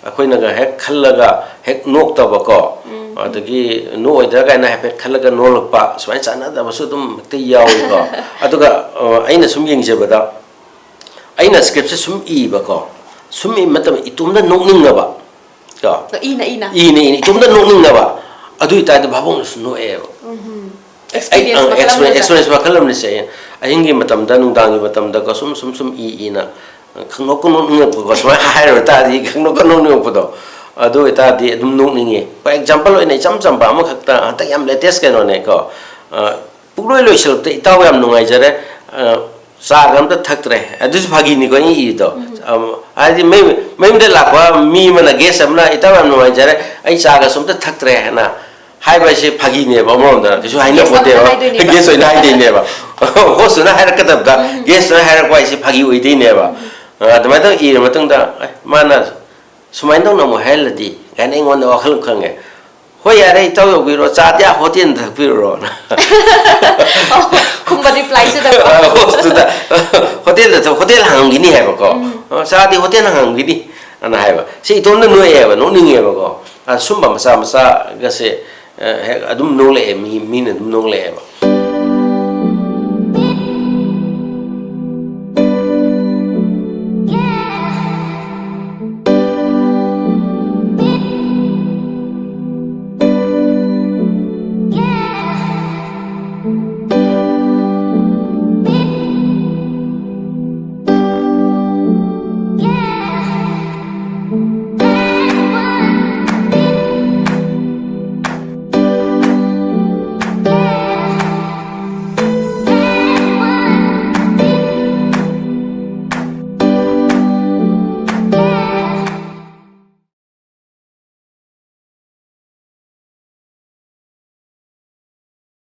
ꯑꯩꯈꯣꯏꯅꯒ ꯍꯦꯛ ꯈꯜꯂꯒ ꯍꯦꯛ ꯅꯣꯛꯇꯕꯀꯣ, ꯎꯝ꯫ ꯑꯗꯒꯤ ꯅꯣꯛꯑꯣꯏꯗ꯭ꯔꯥ ꯀꯥꯏꯅ ꯍꯥꯏꯐꯦꯠ ꯈꯜꯂꯒ ꯅꯣꯛꯂꯛꯄ, ꯁꯨꯃꯥꯏꯅ ꯆꯥꯟꯅꯗꯕꯁꯨ ꯑꯗꯨꯝ ꯍꯦꯛꯇ ꯌꯥꯎꯏꯀꯣ꯫ ꯑꯗꯨꯒ, ꯑ, ꯑꯩꯅ ꯁꯨꯝ ꯌꯦꯡꯖꯕꯗ, ꯑꯩꯅ scriptꯁꯦ ꯁꯨꯝ ꯏꯕꯀꯣ, ꯁꯨꯝ ꯏꯕ ꯃꯇꯝꯗ ꯏꯇꯣꯝꯇ ꯅꯣꯛꯅꯤꯡꯉꯕ꯫ ꯀꯣ? ꯏꯅ, ꯏꯅ꯫ ꯏꯅ, ꯏꯅ, ꯏꯇꯣꯝꯇ ꯅꯣꯛꯅꯤꯡꯉꯕ꯫ ꯑꯗꯨ ꯑꯣꯏꯇꯥꯔꯗꯤ ꯚꯥꯕꯣꯛꯅꯁꯨ ꯅꯣꯛꯑꯦꯕ꯫ ꯎꯝꯍꯨꯝ꯫ ꯑꯩ, experience ꯑꯪ, ꯃꯈꯜ ꯑꯃꯅꯤ experience, ꯑꯣꯖꯥ꯫ Experience ꯃꯈꯜ ꯑꯃꯅꯤ ꯁꯦ꯫ ꯑꯍꯤꯡꯒꯤ ꯃꯇꯝꯗ, ꯅꯨꯡꯗꯥꯡꯒꯤ ꯃꯇꯝꯗꯀꯣ, ꯁꯨꯝ, ꯁꯨꯝ, ꯁꯨꯝ ꯏ, ꯏꯅ, ꯈꯪꯅꯣꯛꯀ ꯅꯣꯛꯅꯤꯡꯉꯛꯄꯀꯣ, ꯁꯨꯃꯥꯏꯅ ꯍꯥꯏꯔꯨ ꯇꯥꯔꯗꯤ ꯈꯪꯅꯣꯛꯀ ꯅꯣꯛꯅꯤꯡꯉꯛꯄꯗꯣ꯫ ꯑꯗꯨ ꯑꯣꯏꯇꯥꯔꯗꯤ ꯑꯗꯨꯝ ꯅꯣꯛꯅꯤꯡꯉꯦ꯫ For example ꯑꯣꯏꯅ ꯏꯆꯝ ꯆꯝꯕ ꯑꯃꯈꯛꯇ, ꯍꯟꯗꯛ ꯌꯥꯝ latest ꯀꯩꯅꯣꯅꯦꯀꯣ꯫ ꯑ, ꯄꯨꯡꯂꯣꯏ ꯂꯣꯏꯁꯤꯜꯂꯛꯇ ꯏꯇꯥꯎ ꯌꯥꯝ ꯅꯨꯡꯉꯥꯏꯖꯔꯦ꯫ ꯑ, ꯆꯥꯒ ꯑꯝꯇ ꯊꯛꯇ꯭ꯔꯦ꯫ ꯑꯗꯨꯁꯨ ꯐꯥꯒꯤꯅꯤꯀꯣ ꯑꯩꯅ ꯏꯔꯤꯗꯣ꯫ ꯎꯝ꯫ ꯑꯝ, ꯍꯥꯏꯗꯤ ꯃꯌꯨꯝ-, ꯃꯌꯨꯝꯗ ꯂꯥꯛꯄ ꯃꯤ ꯑꯃꯅ, guest ꯑꯃꯅ, "ꯏꯇꯥꯎ ꯌꯥꯝ ꯅꯨꯡꯉꯥꯏꯖꯔꯦ, ꯑꯩ ꯆꯥꯒꯁꯨ ꯑꯝꯇ ꯊꯛꯇ꯭ꯔꯦ" ꯍꯥꯏꯅ ꯍꯥꯏꯕ ꯍꯥꯏꯁꯦ ꯐꯥꯒꯤꯅꯦꯕ ꯑꯃꯔꯣꯝꯗ, ꯀꯩꯁꯨ ꯍꯥꯏꯅ Guest ꯑꯃꯅ ꯄꯣꯠꯇꯦꯕ꯫ ꯍꯥꯏꯗꯣꯏꯅꯦꯕ꯫ Guest ꯑꯣꯏꯅ ꯍꯥꯏꯗꯣꯏꯅꯦꯕ꯫ Hostꯇꯨꯅ ꯍꯥꯏꯔꯛꯀꯗꯕꯗ, ꯎꯝ꯫ Guestꯇꯨꯅ ꯍꯥꯏꯔꯛꯄ ꯍꯥꯏꯁꯦ ꯐꯥꯒꯤ ꯑꯣꯏꯗꯣꯏꯅꯦꯕ꯫ ꯎꯝ꯫ ꯑ, ꯑꯗꯨꯃꯥꯏꯅ ꯇꯧꯔ ꯏꯔ ꯃꯇꯨꯡꯗ, ꯑꯦ, ꯃꯥꯅ ꯁꯨꯃꯥꯏꯅ ꯇꯧꯅ ꯑꯃꯨꯛ ꯍꯥꯏꯍꯜꯂꯗꯤ ꯀꯥꯏꯅ ꯑꯩꯉꯣꯟꯗ ꯋꯥꯈꯜ ꯑꯃ ꯈꯪꯉꯦ꯫ "ꯍꯣꯏ, ꯌꯥꯔꯦ, ꯏꯇꯥꯎ ꯌꯧꯕꯤꯔꯣ, ꯆꯥꯗꯤ ꯑꯥ ꯍꯣꯇꯦꯜꯗ ꯊꯛꯄꯤꯔꯨꯔꯣꯅ"꯫ ꯑꯣ, ꯈꯨꯝꯕ replyꯁꯤꯗꯀꯣ꯫ ꯑ, hostꯇꯨꯗ, "ꯍꯣꯇꯦꯜꯗ ꯊꯛ-, ꯍꯣꯇꯦꯜ ꯍꯥꯡꯉꯝꯈꯤꯅꯤ" ꯍꯥꯏꯕꯀꯣ꯫ ꯎꯝ꯫ "ꯑ, ꯆꯥꯗꯤ ꯍꯣꯇꯦꯜ ꯍꯥꯡꯉꯝꯈꯤꯅꯤ" ꯑꯅ ꯍꯥꯏꯕ꯫ ꯁꯤ ꯏꯇꯣꯝꯇ ꯅꯣꯛꯑꯦꯕ, ꯅꯣꯛꯅꯤꯡꯉꯦꯕꯀꯣ꯫ ꯑ, ꯁꯨꯝꯕ ꯃꯆꯥ ꯃꯆꯥꯒꯁꯦ, ꯑ, ꯍꯦꯛ ꯑꯗꯨꯝ ꯅꯣꯛꯂꯛꯑꯦ, ꯃꯤ, ꯃꯤꯅ ꯑꯗꯨꯝ ꯅꯣꯛꯂꯛꯑꯦꯕ꯫